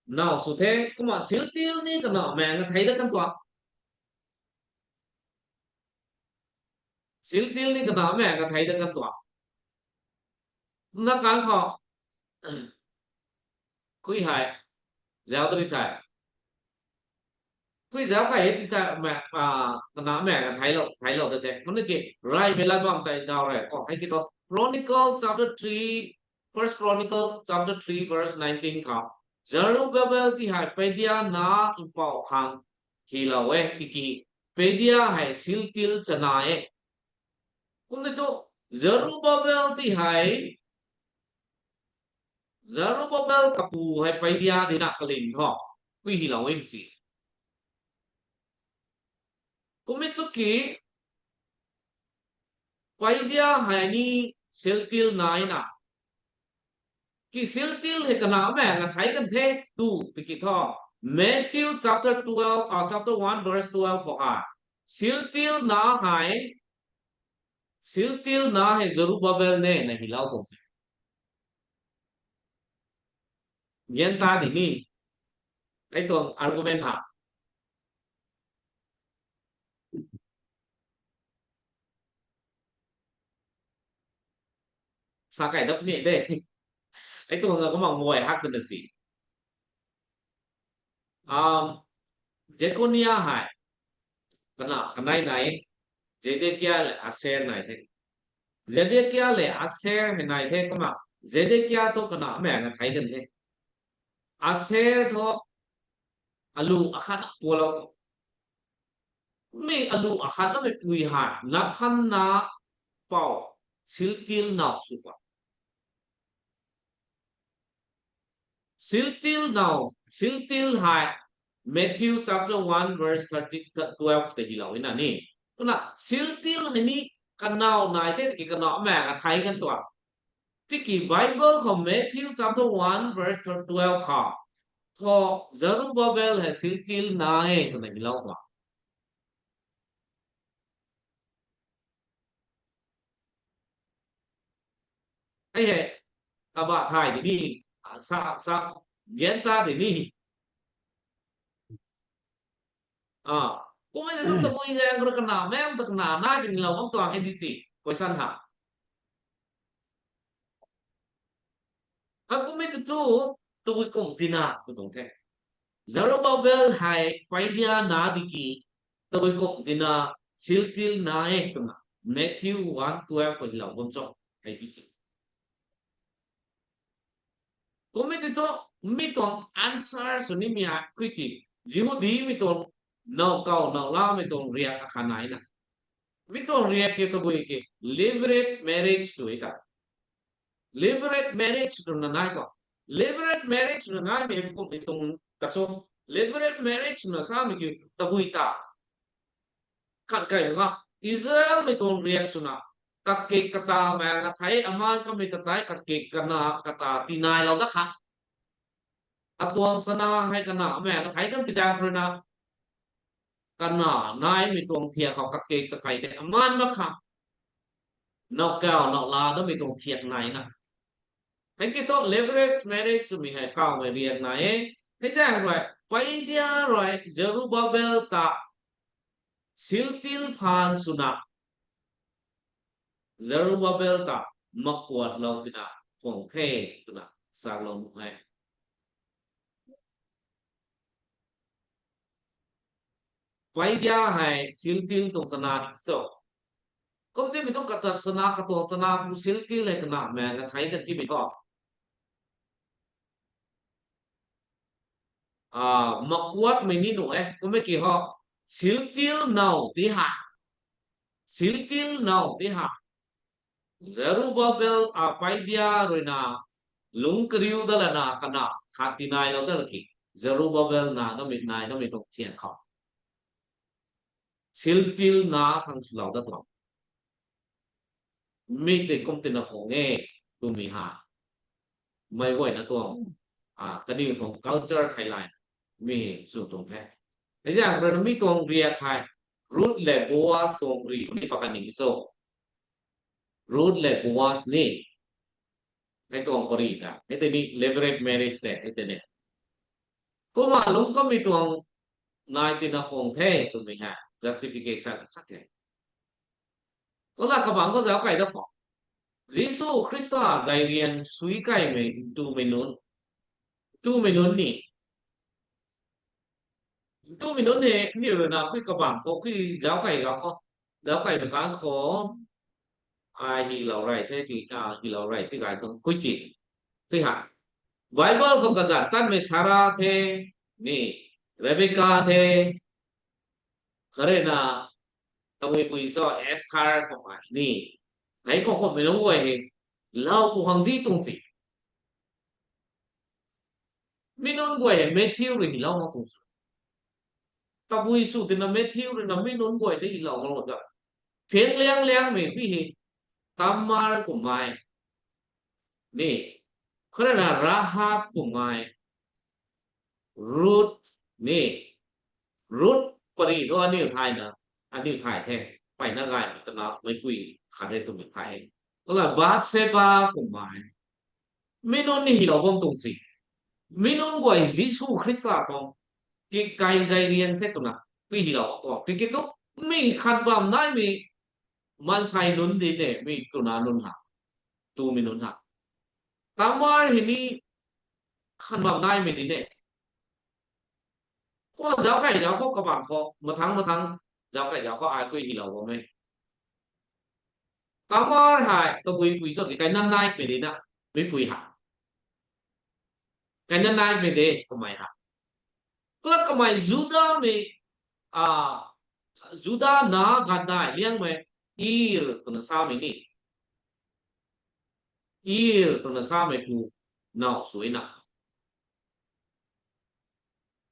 now sw the, kumna Shealtiel ni kana maek nga thei da kan tuang. Shealtiel ni kana maek nga thei da kan tuang. Na kan khou, khui hei, zauc da ri thei. Khui zauc kai e ti thei, maek, ah, kana maek nga theilou, theilou da the. Kumna ki, reymei lat bam tei daw rei. Oh, hei ki thu, Chronicle chapter three, First Chronicle chapter three verse nineteen khou. Zerubbabel ti hei Pedaiah na mpouh khang hylou e, tiki Pedaiah hei Shealtiel chana e. Kumna thu, Zerubbabel ti hei, Zerubbabel kapu hei Pedaiah di na kaling thu, khui hylou e si. Kumna sw ki, Pedaiah hei ni Shealtiel na na. Ki Shealtiel hei kana maek nga thei kan the tu tiki thu. Matthew chapter twelve, ah, chapter one verse twelve khou hei. Shealtiel na hei, Shealtiel na hei Zerubbabel ne na hylou tuang se. Gyan ta di ni. Ai tuang argument ha. Sa kai dap ni de. Ai tuang na kumna nguay hak twna si. Um, Jekonia hei. Kana, kanei nai. Zedekia le Asher nai the. Zedekia le Asher hei nai the kumna. Zedekia thu kana maek nga thei kan the. Asher thu alu akhat pualou. Mi alu akhat na meipui hei, Nathan na pou, Shealtiel now sw pa. Shealtiel now, Shealtiel hei, Matthew chapter one verse thirty, twelve ta hylou na ni. Kumna, Shealtiel hei ni kanow nai the, tiki kanow maek nga thei kan tuang. Tiki Bible khou Matthew chapter one verse twelve khou. Thu Zerubbabel hei Shealtiel na e twna hylou tuang. Ai hei, kaba thay di ni, sa, sa, gyan ta di ni. Ah, kumna tu tabui zaeng khou rui kana maek ta kana na kini lou bam tuang e di si, question ha. Akumna tu tu, tabui kum dina tu tuang the. Zerubbabel hei Pedaiah na di ki, tabui kum dina siltil na e twna Matthew one twelve khou hylou bam cho. Hei ti si. Kummei ti thu, mi tuang answer sw nimei hei khui ti, Jihudimei tuang, now kaw now lamei tuang riak akhat nai na. Mi tuang riak ke tabui ke, levirate marriage tw e ta. Levirate marriage twna nai ta. Levirate marriage twna naimei kum ti tuang ta cho. Levirate marriage twna samei ki tabui ta. Khat kai bam kha, Israelmei tuang riak swna, kakik kata mei na thei, aman kamei ta tei kakik kana kata tinailou da kha. Atuang sana hei kana mei na thei kan pi dan khou rui na, kana naimei tuang thiak khou kakik kakai tei aman mak kha. Now kaw now la damei tuang thiak nai na. Hei ki thu levirate marriage twmei hei kawmei riak nai e. Hei zaeng rui, paidia rui Zerubbabel ta siltil phaan swna, Zerubbabel ta makuatlou tina khwang the twna saklou nuh e. Paidia hei siltil tuang sana di cho. Kum timei tuang kata sana, katuang sana pu siltil hei kana mei na thei kan timei thu, makuatmei ni nuh e, kummei ki ho, siltil now ti ha. Siltil now ti ha. Zerubbabel a paidia rui na, lungc kariu da lana kana khat tinailou da la ki, Zerubbabel na damei nai damei tuang thiak khou siltil na khang swlou da tuang. Mi tei kum tina khwang e twmei ha. Meic guayna tuang, kaniw tuang culture hei lay, mi sw tuang the. Hei zaeng rui na mi tuang riak hei, Ruth le Boaz tuang ri ni pakan ni cho. Ruth le Boaz ni, hei tuang pari ta hei tei ni levirate marriage tei hei tei ni. Kumna lungc kamei tuang nai tina khwang the twmei hei justification khat the. Kumna kabangc khou zauc kai da khou, Jisu Khrista zai rian sui kaimei ntumei nunc, ntumei nunc ni, ntumei nunc ni, ni rui na khui kabangc khou khui zauc kai ga khou, zauc kaimei kang khou, ai hylou rey the, hylou rey the gay tuang khui ci, khui ha. Bible khou kazanc tanmei Sara the, ni, Rebecca the, kharena, tamuipui cho Esther khou ni, hei khou khoumei nunc guay hei, lau pu hang zi tuang si. Mi nunc guay hei Matthew rui hylou mak tuang si. Tabui sw tina Matthew rui na mi nunc guay tei hylou mak ga. Pheng liang liangmei bi hei, Tamar kummei, ni, kharena Rahab kummei, Ruth, ni, Ruth pari thu aniu thayna, aniu thay the, peyna gaymei tana meipui khat e twmei thay. Kumna Bathsheba kummei, mi nunc ni hylou bam tuang si. Mi nunc guay Jisu Khrista tuang kikai zai rian the twna, pui hylou bam tuang. Tiki thu, mi khan bam naimei maansei nunc di ne, mi twna nunc ha, twmei nunc ha. Tamar hei ni khan bam naimei di ne. Kumna zauc kai zauc khou kabangc khou, mathangc mathangc, zauc kai zauc khou ai khui hylou bam e. Tamar hei tabuipui cho ki, kai nan naimei di na, meipui ha. Kai nan naimei de kamei ha. Kumna kamei Judamei, Juda na ganv nai liangmei, Ir twna samei ni, Ir twna samei pu now sw na.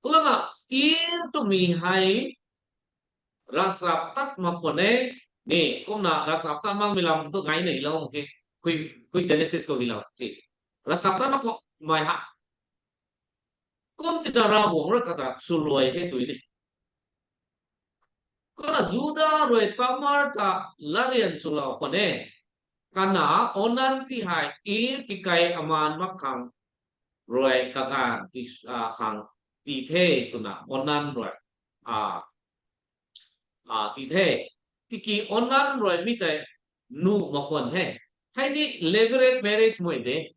Kumna Ir twmei hei ravchaptat mak khwan e, ni, kumna ravchaptat makmei lam tu gayna hylou mak khe, khui, khui Genesis khou hylou si. Ravchaptat mak khwan mei ha. Kum tina Ravguangc rui kata swluai the tw ni. Kumna Juda rui Tamar ta latrian swlou khwan e. Kana Onan ti hei Ir kikai amaan mak khang rui kaganv ti, khang ti the twna Onan rui, ti the. Tiki Onan rui mi tei nuh mak khwan the. Hei ni levirate marriage mei de.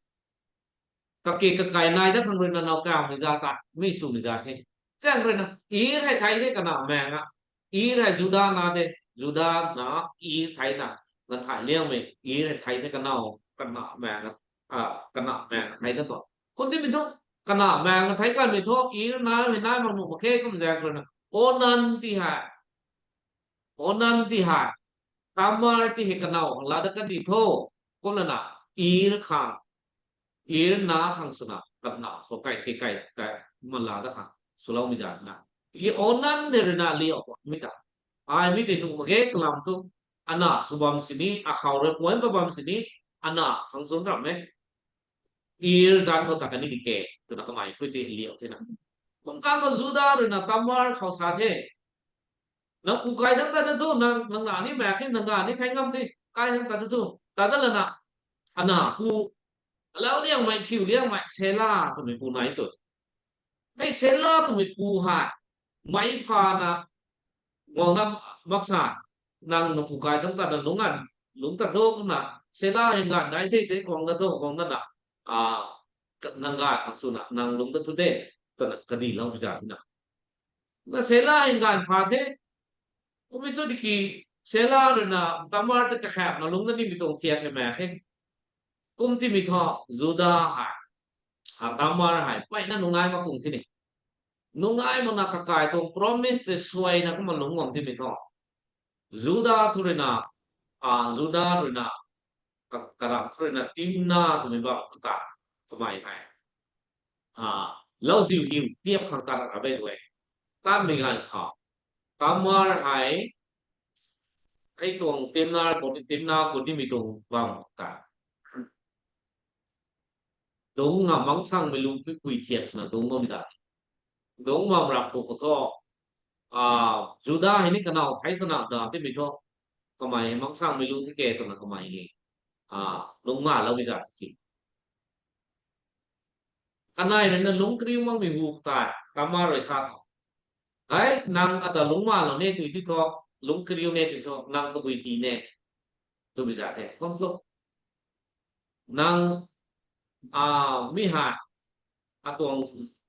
Kake kakai nai dat khang rui na now kamei za ta, mi swmei za the. Zaeng rui na Ir hei thei the kana mei nga. Ir hei Juda na de. Juda na Ir thei na, na thai liangmei Ir thei the kanow, kana meng, a, kana meng thei na tu. Kum timei thu, kana meng thei kanmei thu, Ir na mei nai mak nuh mak khe kum zaeng khou na. Onan ti hei, Onan ti hei, Tamar ti hei kanow khang laa dat kan di tho. Kumna na, Ir khang, Ir na khang swna, kana khou kai, kai, kai, kai, ma laa dat khang, swloumei zat na. Tiki Onan de rui na liu, mi ta. Ai mi tei nuh mak ge kalam thu, ana sw bam sini, akhou rui puan pa bam sini, ana khang swn ram e. Ir zan khou ta kani di ke, twna kamei pui tei liu the na. Kum kang khou Juda rui na Tamar khou sa the. Nang pu kai dang ta na thu, nang, nang na ni mak khe, nang na ni thei ngam the, kai dang ta na thu, ta da lana. Ana pu, alau liangmei, khiu liangmei, Sela twmei pu nai tu. Hei Sela twmei pu hei, mei pha na, guang na maksa, nang nang pu kai dang ta na lungc ngan, lungc ta thu na, Sela hei ngan dai the, the guang na thu, guang na na, a, ka-, nang ngan mak sw na, nang lungc ta thu de, twna kadi lou pi za the na. Na Sela hei ngan pha the, kum mi sw tiki, Sela rui na, Tamar ta kakhap na lungc na nimei tuang thiak hei mak khe. Kum timei thu, Juda hei, a, Tamar hei, peyna nungai mak tuang the ni. Nungai mak na kakai tuang promise tei suai na kumna lungc guang timei thu. Juda thu rui na, a, Juda rui na, ka-, karam thu rui na Timna twmei bam thu ta, kamei hei. A, lauziu hiu tiap khang ta ra bey tu e. Tanmei ganv khou, Tamar hei, hei tuang Timna, Timna khou nimei tuang bam ta. Dungc na mangsangmei lu pui thiak swna dungc bam za. Dungc bam rap khou khou thu, a, Juda hei ni kanow thei swna da timei thu, kamei hei mangsangmei lu the ke twna kamei hei, a, lungc ngalou pi za ti si. Kanei rui na lungc kariu makmei hu tei, Tamar rui sa thu, hei, nang ata lungc ngalou ne tui ti thu, lungc kariu ne tui thu, nang tabui ti ne, twbi za the. Kum thu, nang, a, mi hei, atuang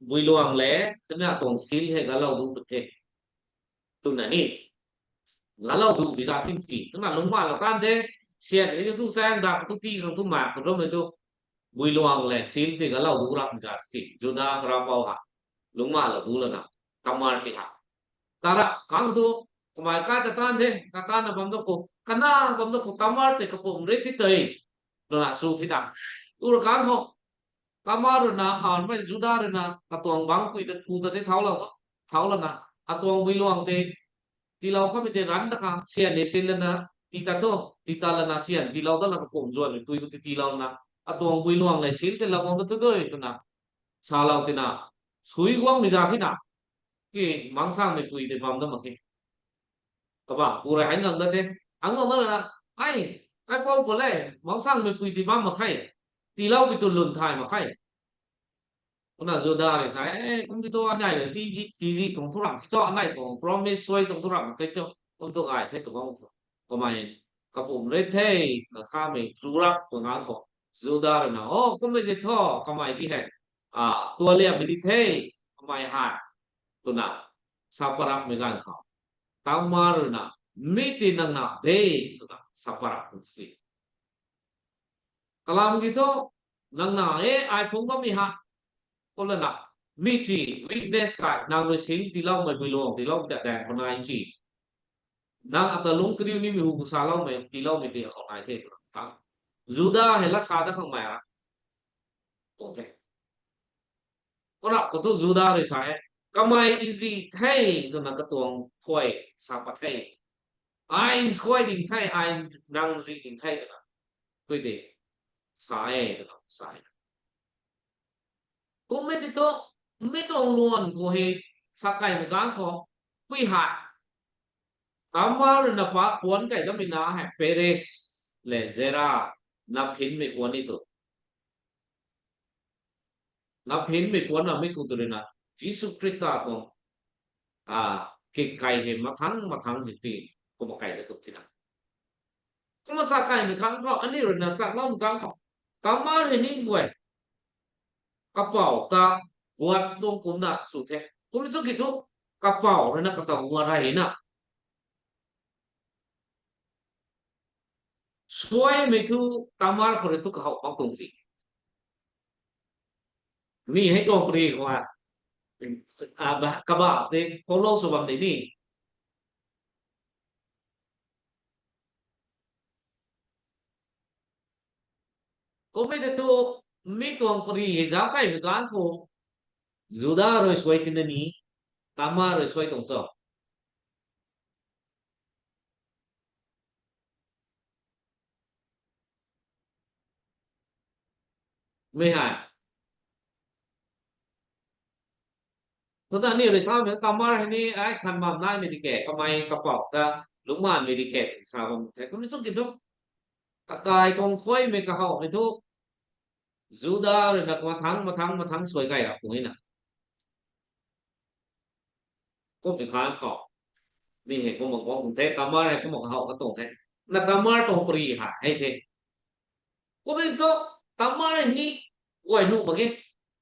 builuang le, khatni atuang sil hei galou du put the. Twna ni, galou du pi za tin si, twna lungc ngalou tan the, sian hei tu chaeng da khou tu ti khang tu mak khou rammei tu, builuang le sil tei galou du rap pi za si, Juda karavpou hei, lungc ngalou du lana, Tamar ti hei. Tara, kang tu, kamei kai ta tan the, ta tan na bam da khou, kana bam da khou Tamar tei kapumc rit ti tei, lana sw the na. Tu ra kang khou, Tamar rui na, a, mei Juda rui na, katuang bangc pui ta, pu ta tei thaulou, thau lana, atuang builuang tei, tiilou kamei tei ran da khang, sian ni sil lana, ti ta thu, ti ta lana sian, tiilou da lana kapumc zuanmei pui khou tei tiilou na, atuang builuang le sil tei lou guang ta thu dui twna, salou tina, sui guangmei za thina, ki mangsangmei pui tei bam da mak khe. Kabang pu rui hei ngang da the, hei ngang da lana, hei, kaipouc khou le, mangsangmei pui tei bam mak khe, tiilou pi tu lun thay mak khe. Kumna Juda rui sa, e, kum ti thu anei rui ti zi, ti zi tuang thu ram, ti thu anei tuang promise suai tuang thu ram, kei thu, kum tu gay the tu bam khou. Kamei, kapumc rit the, na samei, chu rap, tu ngang khou. Juda rui na, o, kummei ti thu, kamei ti hei, a, tualiammei di the, kamei hei, twna, sa parapmei ganv khou, Tamar rui na, mi ti nang na de, twna, sa parap tu si. Kalam ki thu, nang na e, ai phungc bammei ha, kum lana, mi ci, weakness kai, nang rui sil tiiloumei builuang, tiilou ta daeng khou nai ci. Nang ata lungc kariu nimei hu khou saloumei, tiiloumei ti khou nai the, twna, Juda hei lat sa da khang mei ra. Kum the. Kumna khou thu Juda rui sa e, kamei nzi the, twna katuang khuay sa pat the. Ai nkuay ding the, ai nang zi ding the, twna. Khui de, sa e, twna sa e. Kummei ti thu, mi tuang luan khou hei, sa kaimei ganv khou, pui hei, Tamar rui na pa puanc kai damei na hei Perez le Zera, naphinmei puanc ni tu. Naphinmei puanc na mi khou tu rui na, Jisu Khrista tuang, a, kik kai hei mathang mathang hei pi, kumna kai da tuk tina. Kumna sa kaimei ganv khou, aniu rui na chakloumei ganv khou, Tamar hei ni guay, kapouc ta guat tuang kumna sw the. Kum sw ki thu, kapouc rui na kata guat ra hei na. suaimei thu Tamar khou rui thu kahaw mak tuang si. Ni hei tuang pari khou a, a, ba, kabah de follow sw bam de ni. Kummei tei thu mi tuang pari hei zauc kaimei ganv khou Juda rui suai tina ni, Tamar rui suai tuang cho. Mi hei. Tata ni rui samei Tamar hei ni ai khan bam naimei di ke, kamei kapouc ta lungcmaanmei di ke, sa bam the. Kummei sw ki thu, kakai tuang khuaimei kahawmei thu, Juda rui na mathang, mathang, mathang suai kai rap puni na. Kummei khan khou. Mi hei kumna guang tuang the, Tamar hei kumna kahaw ka tuang the. Na Tamar tuang pari ha, hei the. Kummei thu, Tamar ni guay nuh mak ge.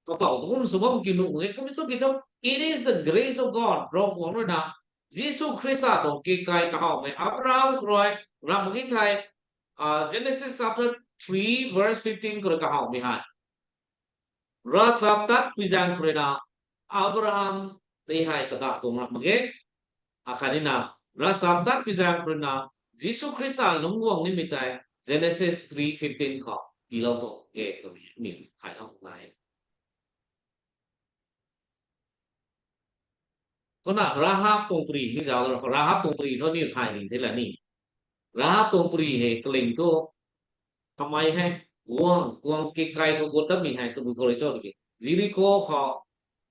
Kapouc tu kum sw bam ki nuh mak ge. Kummei sw ki thu, it is the grace of God. Ravguangc rui na, Jisu Khrista tuang kikai kahawmei Abraham khou rui, ram mak ge thei, ah, Genesis chapter three verse fifteen khou rui kahawmei hei. Ravchaptatpui zaeng khou rui na, Abraham tei hei kadah tuang ram mak ge. Akhatni na, ravchaptatpui zaeng khou rui na, Jisu Khrista lungc guang nimei tei Genesis three fifteen khou tiilou tuang ge twmei ni thaylou nai. Kumna Rahab tuang pari ni zauc, Rahab tuang pari thu ni thay ning the la ni. Rahab tuang pari hei kaling thu, kamei hei, guang, guang kikai khou gut tatmei hei, tabui khou rui cho tiki. Jericho khou,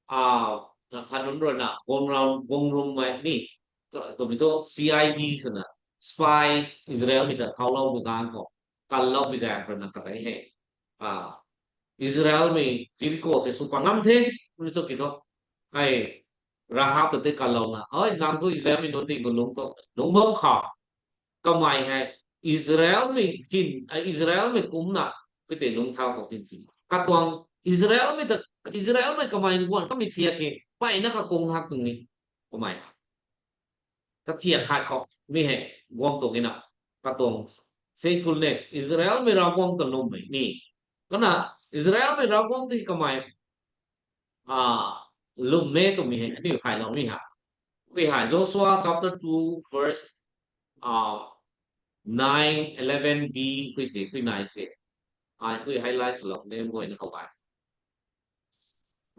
a, khat nunc rui na, guang ram, guang rummei ni, twmei thu C I D swna, spies, Israelmei ta thauloumei ganv khou, kanloumei zaeng rui na katei hei. A, Israelmei Jericho tei sw pat ngam the, mi sw ki thu. Hei, Rahab ta tei kanlouna, oi, nang thu Israelmei nunc ding khou lungc tu, lungc bam kha. Kamei hei, Israelmei kin, a, Israelmei kumna, kei tei lungc thau khou kin si. Katuang, Israelmei ta, Israelmei kamei guan kamei thiak hei, mpeyna kakung hak tuang ni, kamei. Kathiak khat khou, mi hei, guang tuang e na, katuang faithfulness, Israelmei Ravguangc ta lwmmei ni. Kumna, Israelmei Ravguangc tei kamei, a, lwm e twmei hei, aniu thaylou ni ha. Kei hei, Joshua chapter two verse, a, nine, eleven b, kei si, kei nai si. Ai, kei highlight swlou, nem guayna khou ai.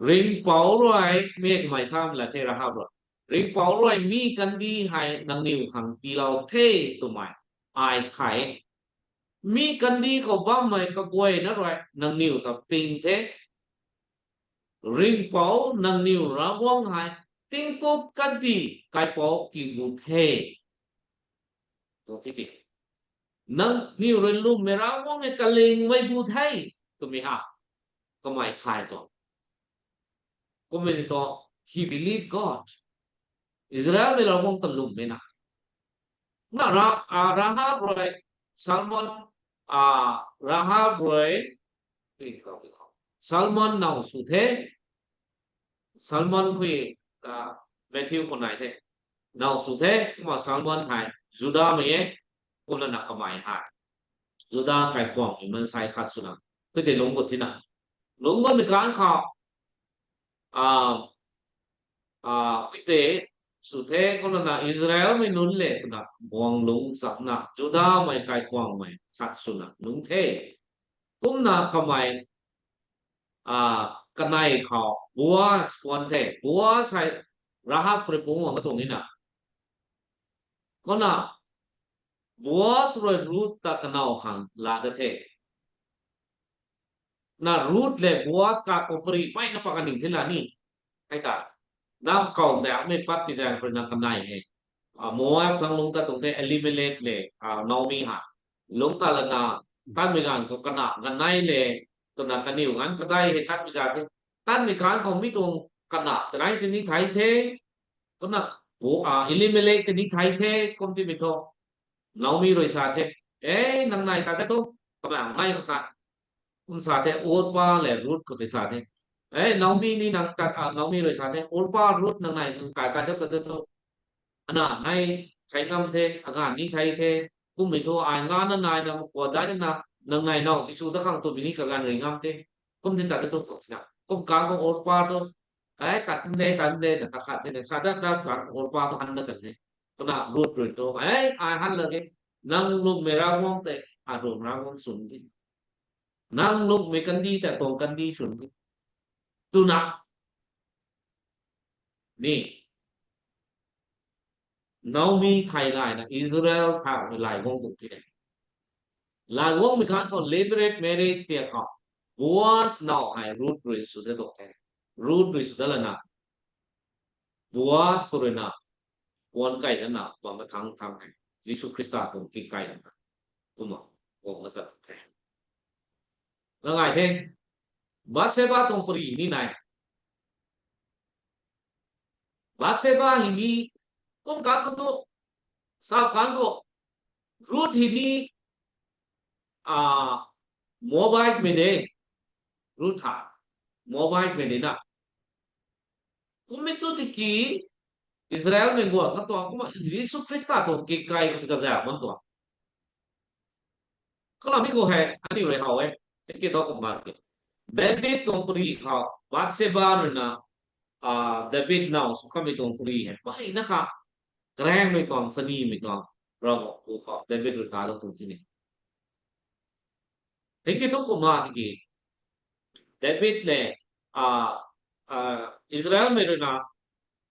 Ringhpouc rui, mi kamei sam la the Rahab rui. Ringhpouc rui mi kandih hei nangniw khang tiilou the twmei ai thay e. Mi kandih khou bammei kaguayna rui nangniw ta ping the. Ringhpouc nangniw Ravguangc hei tingpuk kandih kaipouc kiu bu the. Tuang ti si. Nangniw rui lwmmei Ravguangc hei kalingmei bu the. Twmei ha. Kamei thay tuang. Kummei ni tu, he believed God. Israelmei Ravguangc ta lwmmei na. Na Ra-, a, Rahab rui, Salmon, a, Rahab rui, Salmon now sw the, Salmon khui, a, Matthew khou nai the, now sw the, kumna Salmon hei, Judamei e, kumna na kamei hei. Juda kaikhwangmei mansei khat swna, kei tei lungc gut thina. Lungc gutmei ganv khou, a, a, kei tei sw the kumna na Israelmei nunc le twna guang lungc chamna, Judamei kaikhwangmei khat swna lungc the. Kumna kamei, a, kanei khou Boaz puan the. Boaz hei Rahab khou rui pungc guang katuang ni na. Kumna Boaz rui Ruth ta kanow khang laa dat the. Na Ruth le Boaz kakhou pari mpeyna pat kaning the la ni. Hei ta, nam kaw ndakmei patpui zaeng khou rui na kanei hei, a, Moab thangc lungc tat tuang the Elimelek le, a, Naomi ha. Lungc tat lana, tatmei ganv khou kana kanei le, twna kaniw ganv kadai hei tatmei za the. Tatmei ganv khou mi tuang kana tanei tini thei the. Kumna, a, Elimelek tini thei the, kum timei thu. Naomi rui sa the, e, nang nai ta the thu, kamei nai khou ta. Kum sa the, Orpa le Ruth khou tei sa the. E, Naomi ni nang ta, a, Naomi rui sa the, Orpa, Ruth nang nai, nang kai kai ta the thu. Ana nai, thei ngam the, aganv ni thei the, Kummei thu ai nga na nai na, makua dai na, nang nai now, Jisu ta khang tu bini kaganv rui ngam the. Kum tin ta tu tu na. Kum kang kum Orpa tu. Ai, tat de, tat de, na ta khat de, na sa dat dat kang kum Orpa tu han na kan de. Tuna Ruth rui tu. Ai, ai han la ge. Nang lungmei Ravguangc tei, a lung Ravguangc swn di. Nang lungmei kandi tei tuang kandi swn di. Tuna. Ni. Naomi thay layna Israel thau lay guang tu ti de. Lay guangmei khat khou levirate marriage tia khou. Boaz now hei Ruth rui sw de dok the. Ruth rui sw da lana. Boaz khou rui na. Puan kai na na, puan ka thang thang hei. Jisu Khrista tuang ki kai na na. Kumna, guang na tat the. Langai the. Bathsheba tuang pari ni nai. Bathsheba hei ni, kum kang khou tu, sa kang khou, Ruth hei ni, a, Moabite mei de, Ruth ha, Moabite mei de na. Kummei sw tiki, Israel mei guang katuang, kumna Jisu Khrista tuang ki kai kati kazauh bam tuang. Kalam mi khou hei, aniu rui how e, tiki thu kumna ki. David tuang pari khou, Bathsheba rui na, a, David now sw kamei tuang pari hei, pai na kha, karengmei tuang, sanimei tuang, Ravguangc pu khou, David rui ta lou tuang ti ni. Tiki thu kumna tiki, David le, a, a, Israel mei rui na,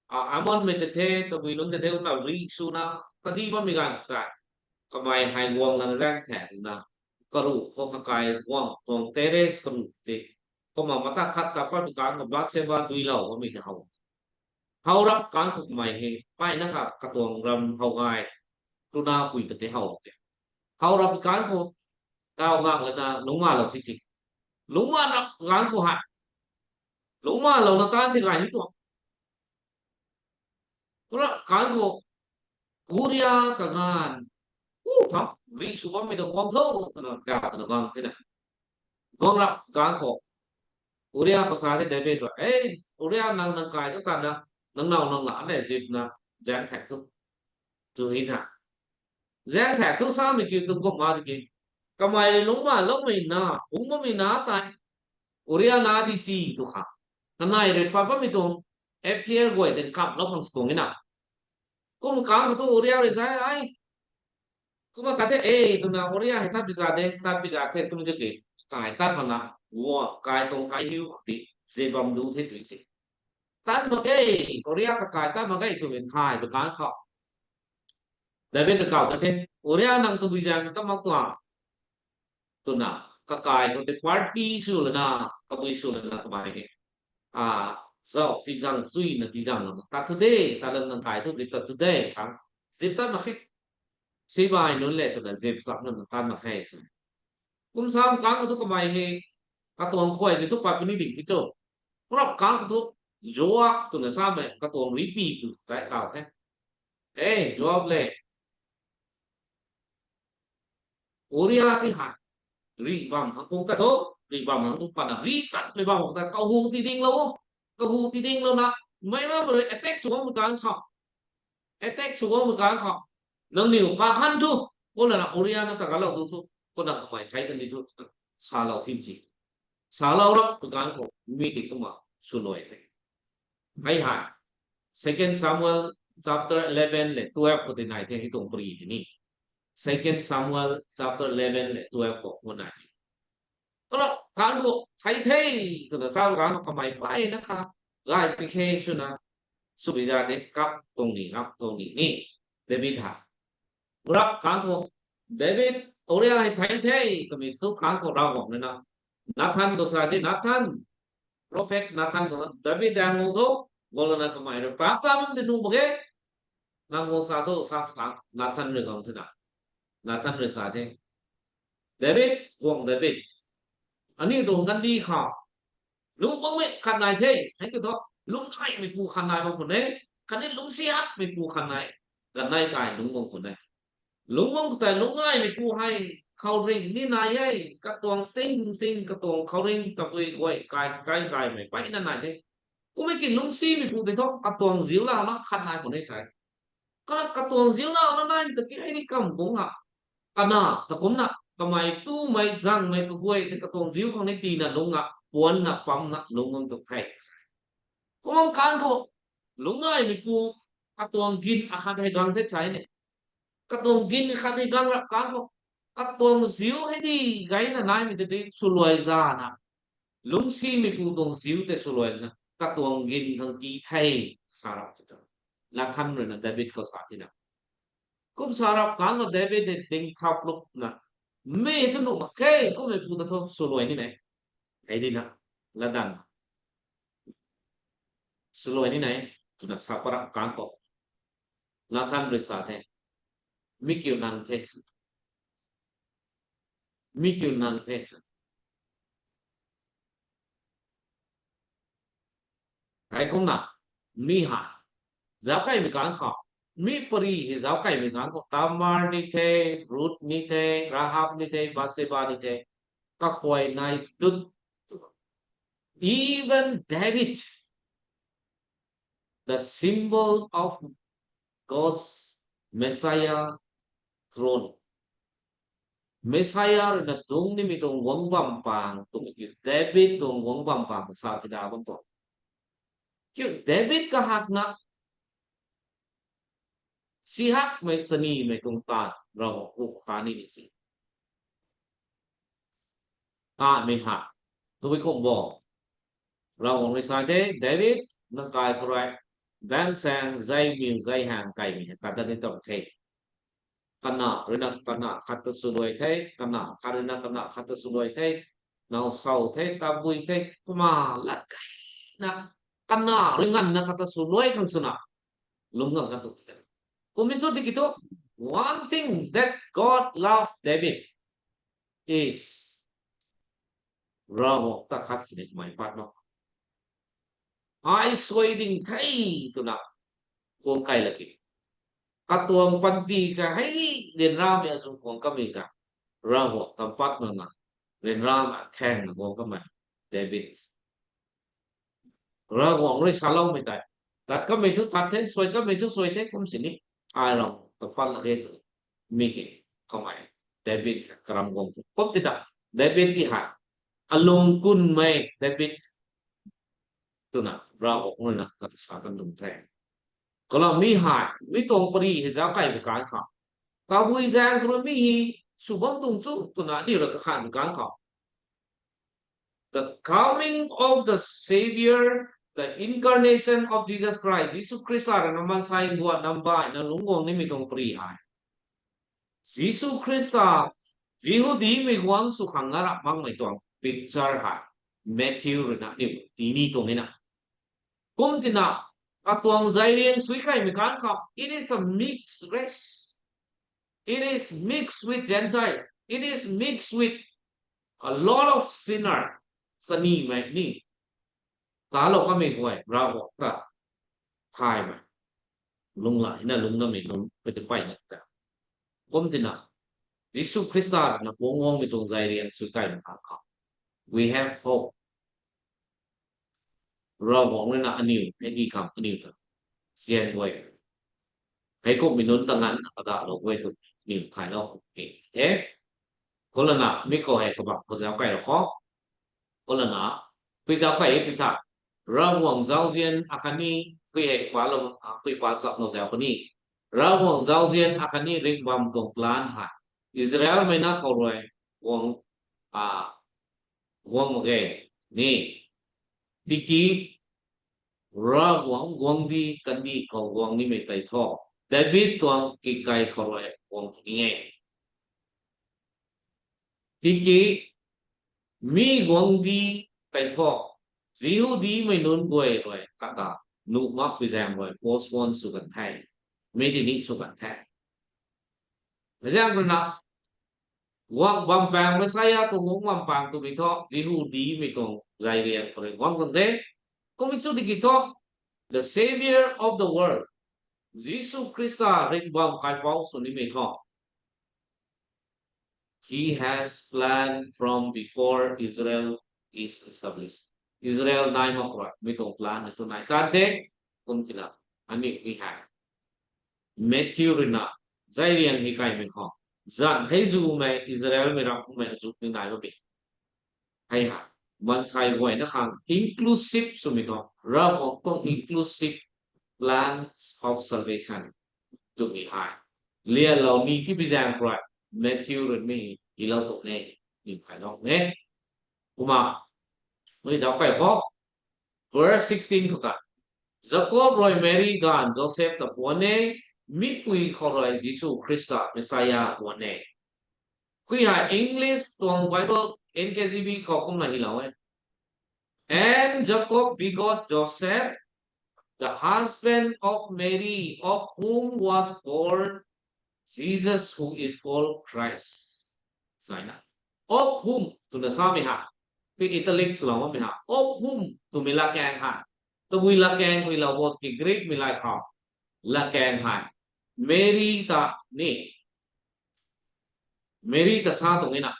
a, Ammon mei tei the, tabui nunc tei the, kumna rih swna, kadi bammei ganv tei. Kamei hei guang lana zaeng thak na, karuh khou kakai guang, tuang terrace karuh tei. Kumna mata khat ta pat kang khou Bathsheba duilou bammei tei how. How rap kang khou kamei hei, pai na kha katuang ram how ngai, tuna pui ta tei how tei. How rap kang khou, taw ngak lana lungcma lou ti si. Lungcma rap kang khou hei. Lungcma lou na tan ti gay ni tuang. Tura kang khou, Uria kaganv. U tham, rih sw bammei ta guang tho, twna ka twna bang the na. Guang rap kang khou. Uria khou sa the David rui. Ei, Uria nang nang kai tu tan na, nang now nang la ne zip na, zaeng thak thu. Tu hi na. Zaeng thak thu samei kiu tu kumna tiki. Kamei rui lungcma loumei na, lungcmamei na tei. Uria na di si tu kha. Kanei rui pat bammei tuang affair guay tei kap lou khang sw tuang e na. Kum kang khou tu Uria rui zai ai. Kumna khat the, e, twna Uria hei tat pi za de, tat pi za the, kum zi ki. Kai tat mana, guang, kai tuang kai hiu ti, zi bam du the tu si. Tat mak ge, Uria kakai tat mak ge twmei thay bi kang khou. David na kau ta the, Uria nang tabui zaeng tat mak tuang. Twna, kakai khou tei party sw lana, tabui sw lana kamei hei. A, zauc tizang suina tizang lana. Tat thu de, tat lana kai thu zip tat thu de, kang. Zip tat mak khe. Sibai nunc le twna zip zap nunc tat mak khe se. Kum sam kang khou tu kamei hei, katuang khuay tei tu pat puni ding ti cho. Kurap kang khou tu, Joab twna samei, katuang ripi pu tei kau the. E, Joab le. Uria ti hei. Rih bam hang kum ta tho, rih bam hang kum patna, rih tatmei bam ta, kahu ti ding lou, kahu ti ding lou na, mei na rui attack sw bam kang khou. Attack sw bam kang khou. Nangniw pa han thu, kumna na Uria na ta galou du thu, kumna kamei thei kan di thu, salou thin si. Salou rap tu kang khou, mi ti kumna, sw nai the. Hei hei. Second Samuel chapter eleven le twelve khou tei nai the hei tuang pari hei ni. Second Samuel chapter eleven le twelve khou kumna nai. Tuna kang khou hei the, twna sa kang khou kamei pai na kha. Gay pi khe swna. Sw bi za de kap tuang ni, kap tuang ni ni. David ha. Rap kang khou, David, Uria hei thei the, twmei sw kang khou Ravguangc rui na. Nathan khou sa the, Nathan, prophet Nathan khou, David dang ngu tho, guang lana kamei rui, pa ta bam ti nuh mak ge. Nang guang sa tho, sa kang, Nathan rui guang the na. Nathan rui sa the. David, guang David. Aniu tuang kandi khou. Lungc guangmei khat nai the, hei kiu thu, lungcgaymei pu khat nai bam khou ne, khatni lungcsi hakmei pu khat nai, kanei kai lungc bam khou ne. Lungc guang khou tei lungcgaymei pu hei, khouringh ni nai e, katuang sing sing, katuang khouringh, tabui guay, kai, kai gaymei, pai na nai the. Kummei ki lungcsimei pu tei thu, katuang ziu lana khat nai khou ne sai. Kana katuang ziu lana nai ta ki, hei ni kam bung ha. Kana, takumna, kamei tumei, zangmei, kaguay, tei katuang ziu khang ni tina lungna, puanna, pamna, lungc bam tuang the. Kumna kan khou, lungcgaymeipu, katuang gin akhat hei gang the chai ne. Katuang gin akhat hei gang rap kan khou, katuang ziu hei di, gayna naimei tei di, swluai zana. Lungcsimeipu tuang ziu tei swluai na, katuang gin khang ki the, sa rap ti ta. Nathan rui na David khou sa tina. Kum sa rap kan khou David hei ding thap luk na. Mi tu nuh mak khe, kummeipu ta thu swluai ni ne. Hei di na, latdanv. Swluai ni ne, twna sa pa rap kan khou. Nathan rui sa the. Mi kiu nang the. Mi kiu nang the. Hei kumna, mi ha, zauckaimei kan khou, mi pari hei zauckaimei kan khou, Tamar ni the, Ruth ni the, Rahab ni the, Bathsheba ni the, kakhuay nai dut. Even David, the symbol of God's Messiah throne. Messiah rui na dungc nimei tuang guang bam pang, tuang kiu David tuang guang bam pang, sa kida bam tuang. Kiu David kahakna, sihakmei, sanimei tuang ta, Ravguangc hu kani ni si. Amei ha, tui kum bo. Ravguangc rui sa the, David, nang kai khou rui, baengsaeng, zai miu, zai hang kaimei hei, kata ni tam the. Kana rui na kana khat ta swluai the, kana khat rui na kana khat ta swluai the, now sau the, tabui the, kumna lat kai na, kana rui nganvna khat ta swluai khang swna, lungc gang kan tu the. Kummei chu tiki thu, one thing that God loved David is, Ravguangc ta khat sini kamei pat mak. Ai suai ding the twna, guang kai laki. Katuang panty kha hei ryanramei azu guang kamei ta, Ravguangc ta pat mak na, ryanramei khaengna guang kamei, David. Ravguangc rui saloumei tei, tat kamei thu tat the, suai kamei thu suai the, kum sini, ai Ravguangc ta pat lak e tw, mi hei, kamei, David karam guang tu. Kum tina, David ti hei, alung kunmei David twna, Ravguangc rui na kata sa kan lung the. Kalam mi hei, mi tuang pari hei zauckaimei kan khou, tabui zaeng khou rui mi hei sw bam tuang chu twna aniu rui kakhanmei kan khou, the coming of the Savior, the incarnation of Jesus Christ, Jisu Khrista rui na maansei guat nam baihna lungc guang nimei tuang pari hei, Jisu Khrista, Jihudimei guangc sw khang na rap makmei tuang picture hei, Matthew rui na aniu tii ni tuang e na. Kum tina, katuang zai riang sui kaimei kan khou, it is a mixed race. It is mixed with Gentile. It is mixed with a lot of sinner. Sanimei ni, talou kamei guay, Ravguangc ta thaymei, lunghlaic na lungc namei lungc pui ti payna ta. Kum tina, Jisu Khrista na puang guangmei tuang zai riang sui kaimei kan khou, we have hope. Ravguangc rui na aniu hei di khang aniu ta sian guay, hei kummei nunc ta nganvna kadalou guay tu aniu thaylou e the. Kumlana mi khou hei kabam khou zauc kai rau khou, kumlana, pui zauc kai e pui tha, Ravguangc zauzian akhatni, pui hei palou, pui pa chaplou zauc khou ni, Ravguangc zauzian akhatni ringhbam tuang plan hei, Israelmei na khou rui guang, a, guang mak ge ni. Tiki Ravguangc guangcdic kandih khou guang nimei tei thu, David tuang kikai khou rui guang ni e. Tiki mi guangcdic tei thu, Jihudimei nunc guay rui kata nuh makpui zaeng rui postpone sw kan the, mi di ni sw kan the. Zaeng rui na, guang bam pang, Messiah tuang guang bam pang twmei thu, Jihudimei tuang zai riang khou rui guang kan de. Kummei chu tiki thu, the Savior of the world, Jisu Khrista ringhbam kaipouc sw nimei thu, he has planned from before Israel is established. Israel nai mak khou rui mi tuang plan hei tu nai kan de, kum tina, aniu mi hei, Matthew rui na zai riang hei kaimei khou, Zan hei zumei Israelmei ram kummei azu ni nai bammei. Hei ha, mansei guayna khang inclusive swmei khou, Ravguangc tuang inclusive plan of salvation twmei hei lialou ni tipi zaeng khou rui Matthew rui mi hylou tuang e, ni phaylou e. Kumna, mi zauc kai khou, verse sixteen khou ta, Jacob rui Mary ganv Joseph ta puan e, mipui khou rui Jisu Khrista Messiah puan e. Khui hei English tuang Bible N K J V khou kumna hylou e. And Jacob begot Joseph, the husband of Mary, of whom was born Jesus, who is called Christ. Saina. Of whom twna samei ha. Khui italic swlou bammei ha. Of whom twmei latkaeng ha. Tabui latkaeng khui lou bo ki Greek mei lat khou. Latkaeng ha. Mary ta ni. Mary ta sa tuang e na.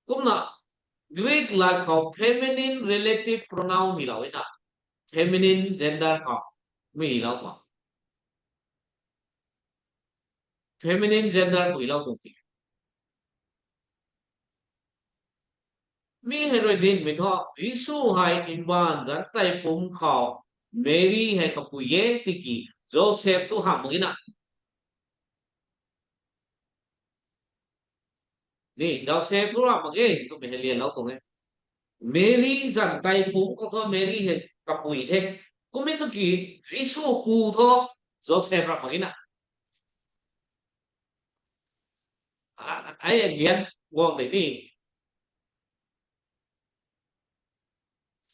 Kumna Greek lat khou feminine relative pronoun hylou e na. Feminine gender khou mi hylou tuang. Feminine gender khou hylou tuang ti. Mi hei rui dinmei thu, Jisu hei mbaanv zanc tei pumc khou Mary hei kapui e tiki Joseph tu hamh mak ge na. Ni, Joseph tu hamh mak ge twmei hei lialou tuang e. Mary zanc tei pumc khou thu Mary hei kapui the. Kummei sw ki Jisu pu thu Joseph ram mak ge na. Ai again guang de ni.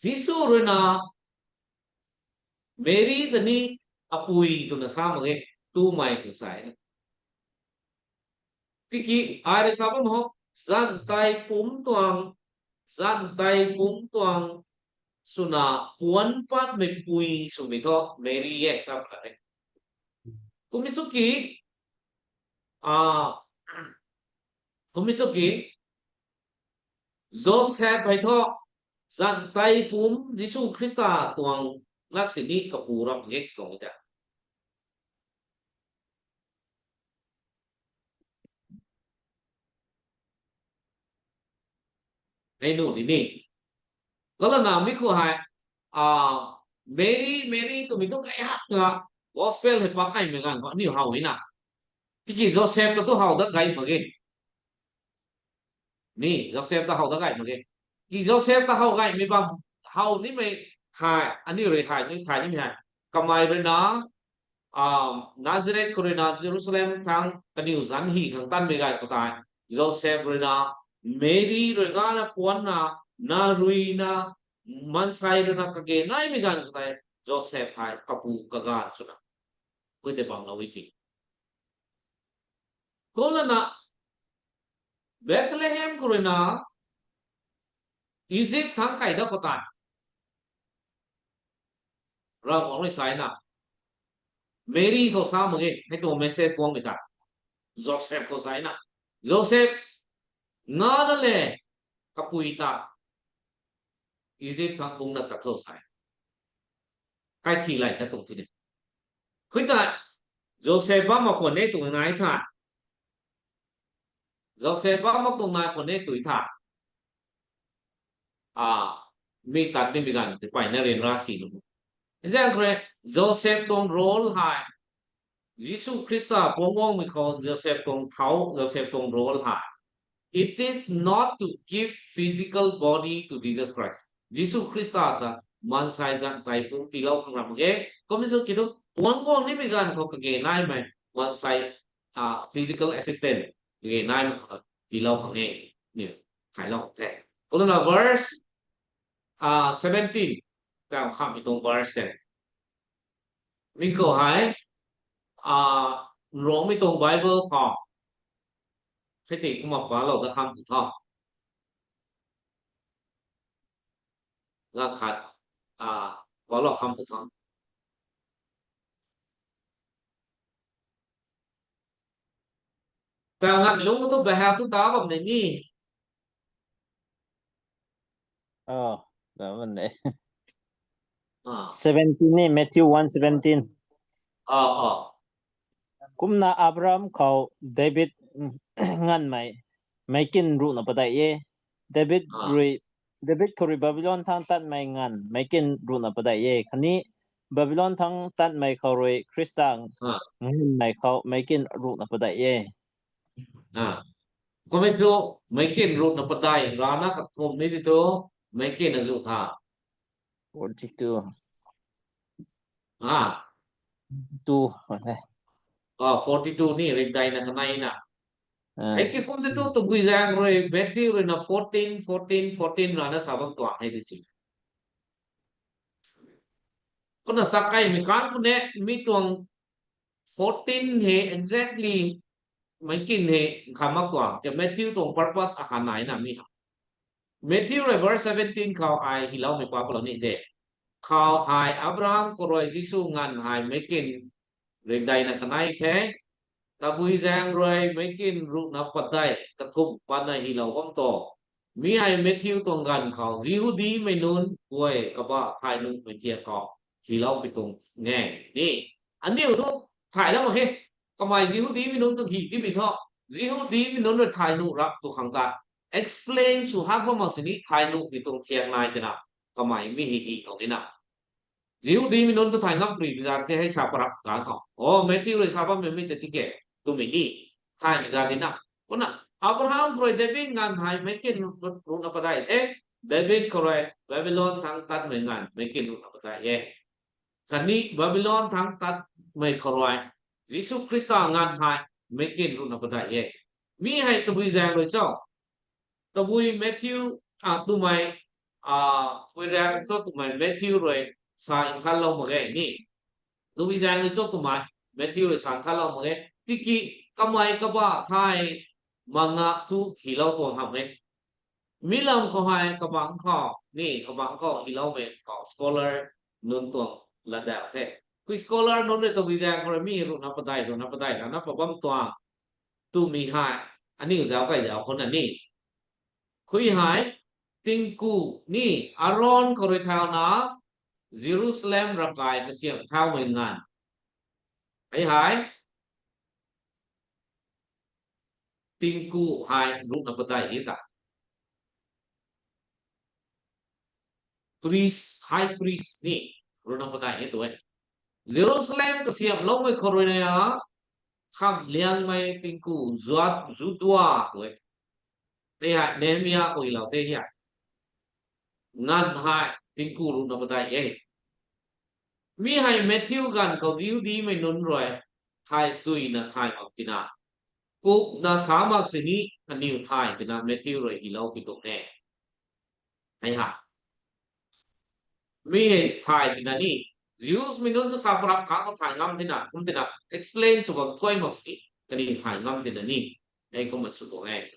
Jisu rui na Mary ta ni apui twna sa mak ge, tumei tw sa e. Tiki ai rui sa bam ho, zanc tei pumc tuang, zanc tei pumc tuang swna puan patmei pui swmei thu Mary e sa pat e. Kummei sw ki, a, kummei sw ki, Joseph hei thu zanc tei pumc Jisu Khrista tuang na sini kapu ram ge tuang ta. Hei nu ni ni. Kalana mi khou hei, a, Mary, Mary twmei tu kai hak na gospel hei pa kaimei ganv khou aniu how e na. Tiki Joseph ta tu how dat gay mak ge. Ni, Joseph ta how dat gay mak ge. Ki Joseph ta how gaymei bam, how nimei hei, aniu rui hei, ni thay nimei hei. Kamei rui na, a, Nazareth khou rui na Jerusalem thang kaniw zanc hy khang tanmei ganv khou tei, Joseph rui na, Mary rui ngana puan na, na rui na, mansei rui na kage naimei ganv khou tei, Joseph hei kapu kaganv swna. Khui tei bam lou e ti. Kumlana, Bethlehem khou rui na, Egypt thang kai dat khou tei, Ravguangc rui sa e na, Mary khou sa mak ge, hei tuang message guangmei ta. Joseph khou sa e na, Joseph, ngana le kapui ta Egypt thang kungna tat tho sa e. Kai thi lay ta tuang ti ni. Khui ta, Joseph bam mak khwan e tuang nai tha. Joseph bam mak tuang nai khwan e tui tha. A, mi tat nimei ganv ti payna ryanra si nu. Zaeng khou rui, Joseph tuang role hei, Jisu Khrista puang guangmei khou Joseph tuang thau, Joseph tuang role hei, it is not to give physical body to Jesus Christ. Jisu Khrista ta mansei zanc tei pumc tiilou khang ram mak ge. Kummei sw ki thu, puang guang nimei ganv khou kage naimei mansei, a, physical assistant kage naimei khou tiilou khang e. Ni, thaylou the. Kumlana verse, a, seventeen, ta khammei tuang verse tei. Mi khou hei, a, Nruangmei tuang Bible khou, hei ti kumna palou dat kham pu tho. Ganv khat, a, palou kham pu tho. Ta nganv lungc tu behalf tu ta bam ni ni. Oh, ta bam ni. A. Seventeen ni, Matthew one seventeen. A, a. Kumna Abraham khou David, mm, nganvmei, meic kin ruhna padeih e. David Ah. rui, David khou rui Babylon thangc tatmei nganv, meic kin ruhna padeih e. Khatni Babylon thangc tatmei khou rui Khrista Ah. nganvmei khou meic kin ruhna padeih e. Ah. Kumei thu, meic kin ruhna padeih rana kathumh ni ti thu, meic kin azu tha. Forty-two. Ah. Two. Okay. Ah, forty-two ni, rikdeina kanei na. Ah. Hei ki kum ti thu, tabui zaeng rui, Matthew rui na fourteen, fourteen, fourteen rana sa bam tuang hei di si. Kumna sa kaimei kan thu ne, mi tuang fourteen hei exactly meic kin hei nkha mak tuang, ke Matthew tuang purpose akhat nai na mi ha. Matthew rui verse seventeen khou ai hyloumei pa palou ni de. Khou hei Abraham khou rui Jisu nganv hei meic kin rikdeina kanei the. Tabui zaeng rui meic kin ruhna padeih kathumh patna hylou bam to. Mi hei Matthew tuang ganv khou Jihudimei nunc guay kabah thay nuhmei thiak khou hylou pi tuang nge ni. Aniu thu thay lam mak khe. Kamei Jihudimei nunc tuang hi timei thu, Jihudimei nunc rui thay nuh rap tu khang ta explain sw hak bam mak sini thay nuh pi tuang thiak nai tina kamei mi hi hi tuang dina. Jihudimei nunc tu thay ngam pri pi za the hei sa parap kan khou, o, Matthew rui sa bammei mi ta tike twmei ni thay pi za dina. Kumna Abraham khou rui David nganv hei meic kin ruhna padeih the. David khou rui Babylon thangc tatmei nganv meic kin ruhna padeih e. Khatni Babylon thangc tatmei khou rui Jisu Khrista nganv hei meic kin ruhna padeih e. Mi hei tabui zaeng rui cho? Tabui Matthew, ah, twmei, ah, tabui zaeng cho twmei Matthew rui sa nkhanlou mak ge ni. Tabui zaeng rui cho twmei Matthew rui sa nkhanlou mak ge. Tiki kamei kabah thay mak nga thu hylou tuang hamh e. Mi lam khou hei kabangc khou ni, kabangc khou hyloumei khou scholar nunc tuang latdauh the. Khui scholar nunc rui tabui zaeng khou rui mi ruhna padeih, ruhna padeih lana pa bam tuang twmei hei aniu zauc kai zauc khou na ni. Khui hei tingku ni Aaron khou rui thauna Jerusalem ravkai kasiam thaumei nganv. Hei hei tingku hei ruhna padeih e ta. Priest, high priest ni ruhna padeih e tu e. Jerusalem kasiamloumei khou rui na ya, khamliangmei tingku Zuat, Judua tu e. Hei hei Nehemia khou hylou the hei. Nganv hei tingku ruhna padeih e. Mi hei Matthew ganv khou Jihudimei nunc rui thay suina thay mak tina, kupna sa mak sini kaniw thay tina Matthew rui hylou pi tuang e. Hei ha. Mi hei thay tina ni, Jews mei nunc tu sa parap khang khou thay ngam tina, kum tina explain sw bam thuy mak sini kaniw thay ngam tina ni. Hei kumna sw tuang e.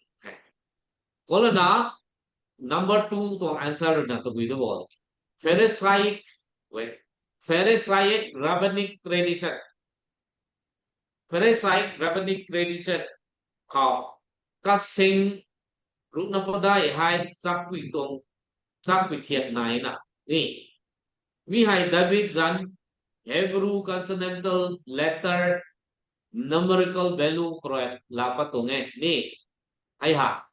Kumlana number two tuang answer rui na tabui tu bo. Pharisaic, wait. Pharisaic rabbinic tradition. Pharisaic rabbinic tradition khou kasing ruhna padeih hei chakpui tuang, chakpui thiak nai na ni. Mi hei David zanc Hebrew consonantal letter numerical value khou rui laa pat tuang e ni. Hei ha.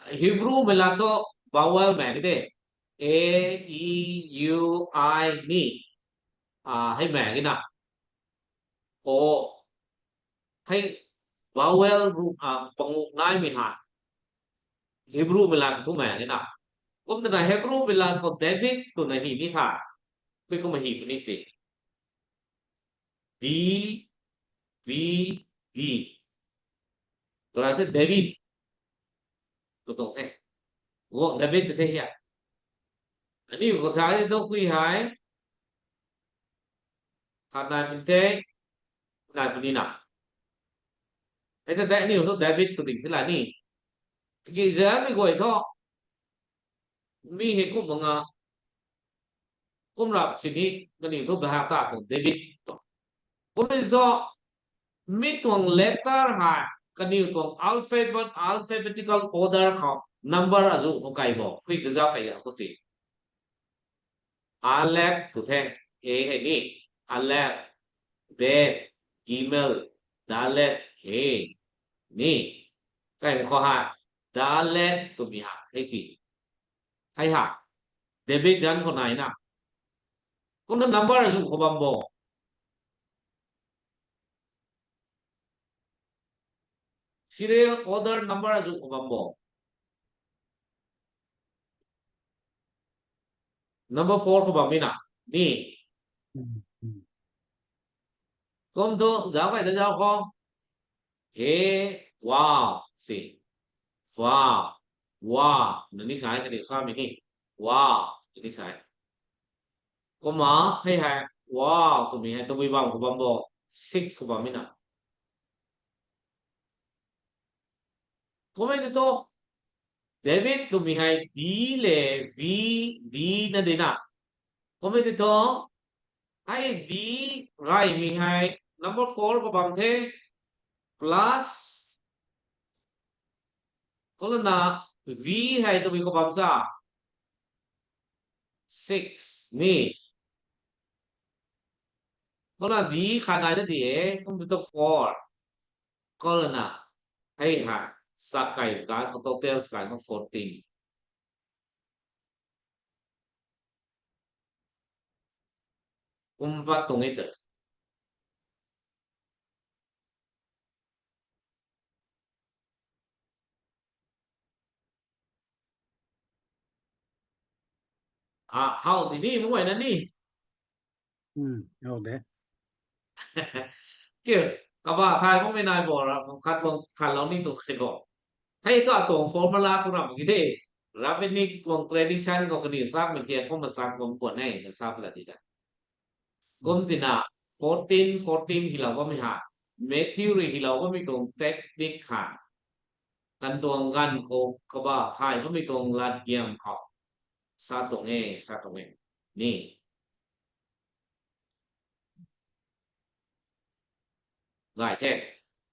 Hebrew mei la thu vowel mak de. A, E, U, I ni. Ah, hei mak na. O. Hei vowel ru, ah, pangu naimei ha. Hebrew mei la thu mak na. Kum twna Hebrew mei la khou David twna hi ni tha. Pui kumna hi puni si. D, V, D. Twna the David. Tw tuang the. Guang David tw the hia. Aniu khou sa e tu khui hei. Khat nai pun the. Nai puni na. Hei ta the aniu thu David tw ding the la ni. Tiki zamei guay thu. Mi hei kum mak nga. Kum rap sini kaniw thu bahak ta tuang David tuang. Kum ni zo mi tuang letter hei kaniw tuang alphabet, alphabetical order khou number azu khou kai bo. Khui kazau kai ya khou si. Aleph tw the, A hei ni. Aleph, Bet, Gimel, Dalet he. Ni. Kai khou hei. Dalet twmei hei. Hei si. Hei ha. David zanc khou nai na. Kumna number azu khou bam bo. Serial order number azu khou bam bo. Number four khou bam mi na. Ni. Kum thu, zauc kai ta zauc khou. He, wow, si. Wow, wow, na ni sai, kaniw sa mi ni. Wow, na ni sai. Kumna, hei hei, wow, twmei hei, tabui bam khou bam bo, six khou bam mi na. Kum e tei thu, David twmei hei D le V, D na di na. Kum e tei thu, hei D raymei hei number four khou bam the, plus, kumna V hei tabui khou bam sa, six, ni. Kumna D khat nai na di e, kum tei thu four. Kumna, hei hei, sa kai kai khou total kai khou fourteen. Kum pat tuang e tei. Ah, how di ni, mung guay na ni. Hmm, how de. Kiu, kabah thay bammei nai bo ra, khat lou, khat lou ni tu khe bo. Hei tu atuang formula tu ram ki de. Rabbinic tuang tradition khou kaniw sakmei thian kumna sak bam khwan e, na sa pla di da. Kum tina, fourteen, fourteen hilou bammei ha. Matthew rui hilou bammei tuang technique ha. Kan tuang ganv khou kabah thay bammei tuang lat giam khou. Sa tuang e, sa tuang e. Ni. Gay the.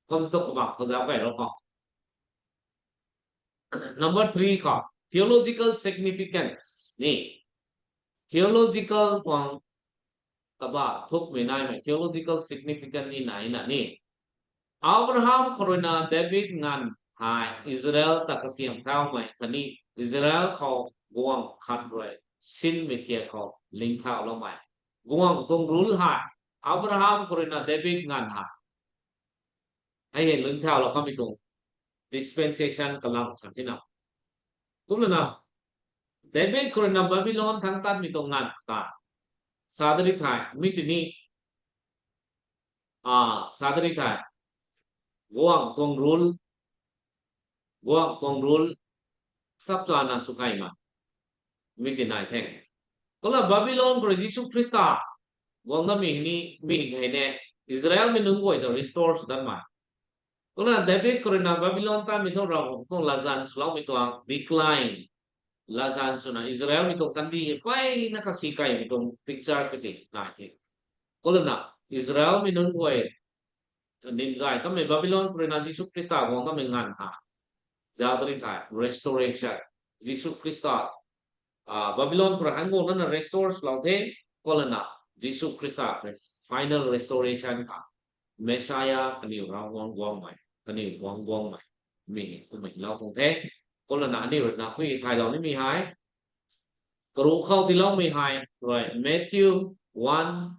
Kum tu kabah khou zauc kai ro khou. Number three khou, theological significance ni. Theological tuang kabah thukmei naimei, theological significance ni nai na ni. Abraham khou rui na David nganv hei Israel ta kasiam thaumei khatni Israel khou guang khat rui sinmei thiak khou lingthau loumei. Guang tuang rule hei Abraham khou rui na David nganv hei. Hei hei lingthaulou kamei tuang dispensation kalam khat tina. Kumna na, David khou rui na Babylon thangc tatmei tuang nganv ta. Sa dari thei, mi tini, ah, sa dari thei. Guang tuang rule, guang tuang rule, chapchana sw kai ma. Mi ti nai the. Kumna Babylon khou rui Jisu Khrista guang datmei ni, mi hei ne, Israelmei nunc guay ta restore sw dat ma. Kumna David khou rui na Babylon tatmei thu Ravguangc tuang latzan swloumei tuang decline. Latzan swna Israelmei tuang kandih hei mpeyna kasi kaimei tuang picture kati nai the. Kumna Israelmei nunc guay nimzay kamei Babylon khou rui na Jisu Khrista guang kamei nganv ha. Zauc dari thei, restoration. Jisu Khrista, ah, Babylon khou rui han guang nana restore swlou the, kumna Jisu Khrista final restoration kha. Messiah kaniw Ravguangc guangmei, kaniw guang guangmei. Mi hei kummei lou tuang the. Kumna aniu rui na khui thaylou nimei hei. Karuh khou tiiloumei hei rui Matthew one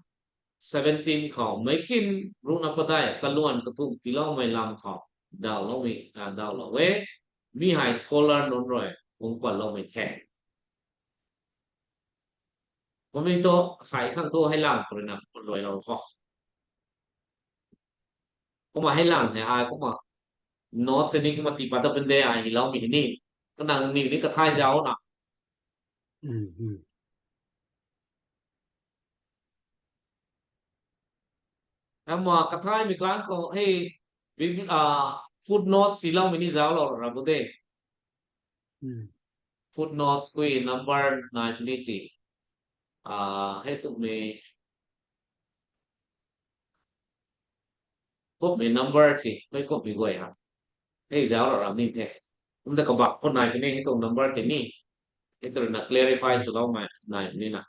seventeen khou, meic kin ruhna padeih kaluan kathumh tiiloumei lam khou dawloumei, ah, dawlou e. Mi hei scholar nunc rui pung patloumei the. Kummei thu, sai khang thu hei lang khou rui na pun luailou khou. Kumna hei lang hei ai kumna note se ni kumna tii pat ta pun de ai hiloumei ni. Kanang ni ni kathay zauc na. Kumna kathaymei kan khou hei, Bib-, ah, footnotes tiiloumei ni zauclou ra bu de. Footnotes khou number nai puni si. Ah, hei kummei, kummei number si, hei kummei guay ha. Hei zauclou ra ni the. Kumna kabak khou nai puni hei tuang number tei ni. Hei tu rui na clarify swloumei nai puni na.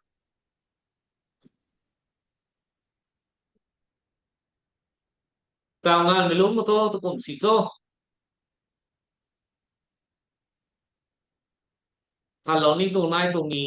Taw nganvmei lungc khou thu tu kum si cho. Thanlou ni tuang nai tuang ni.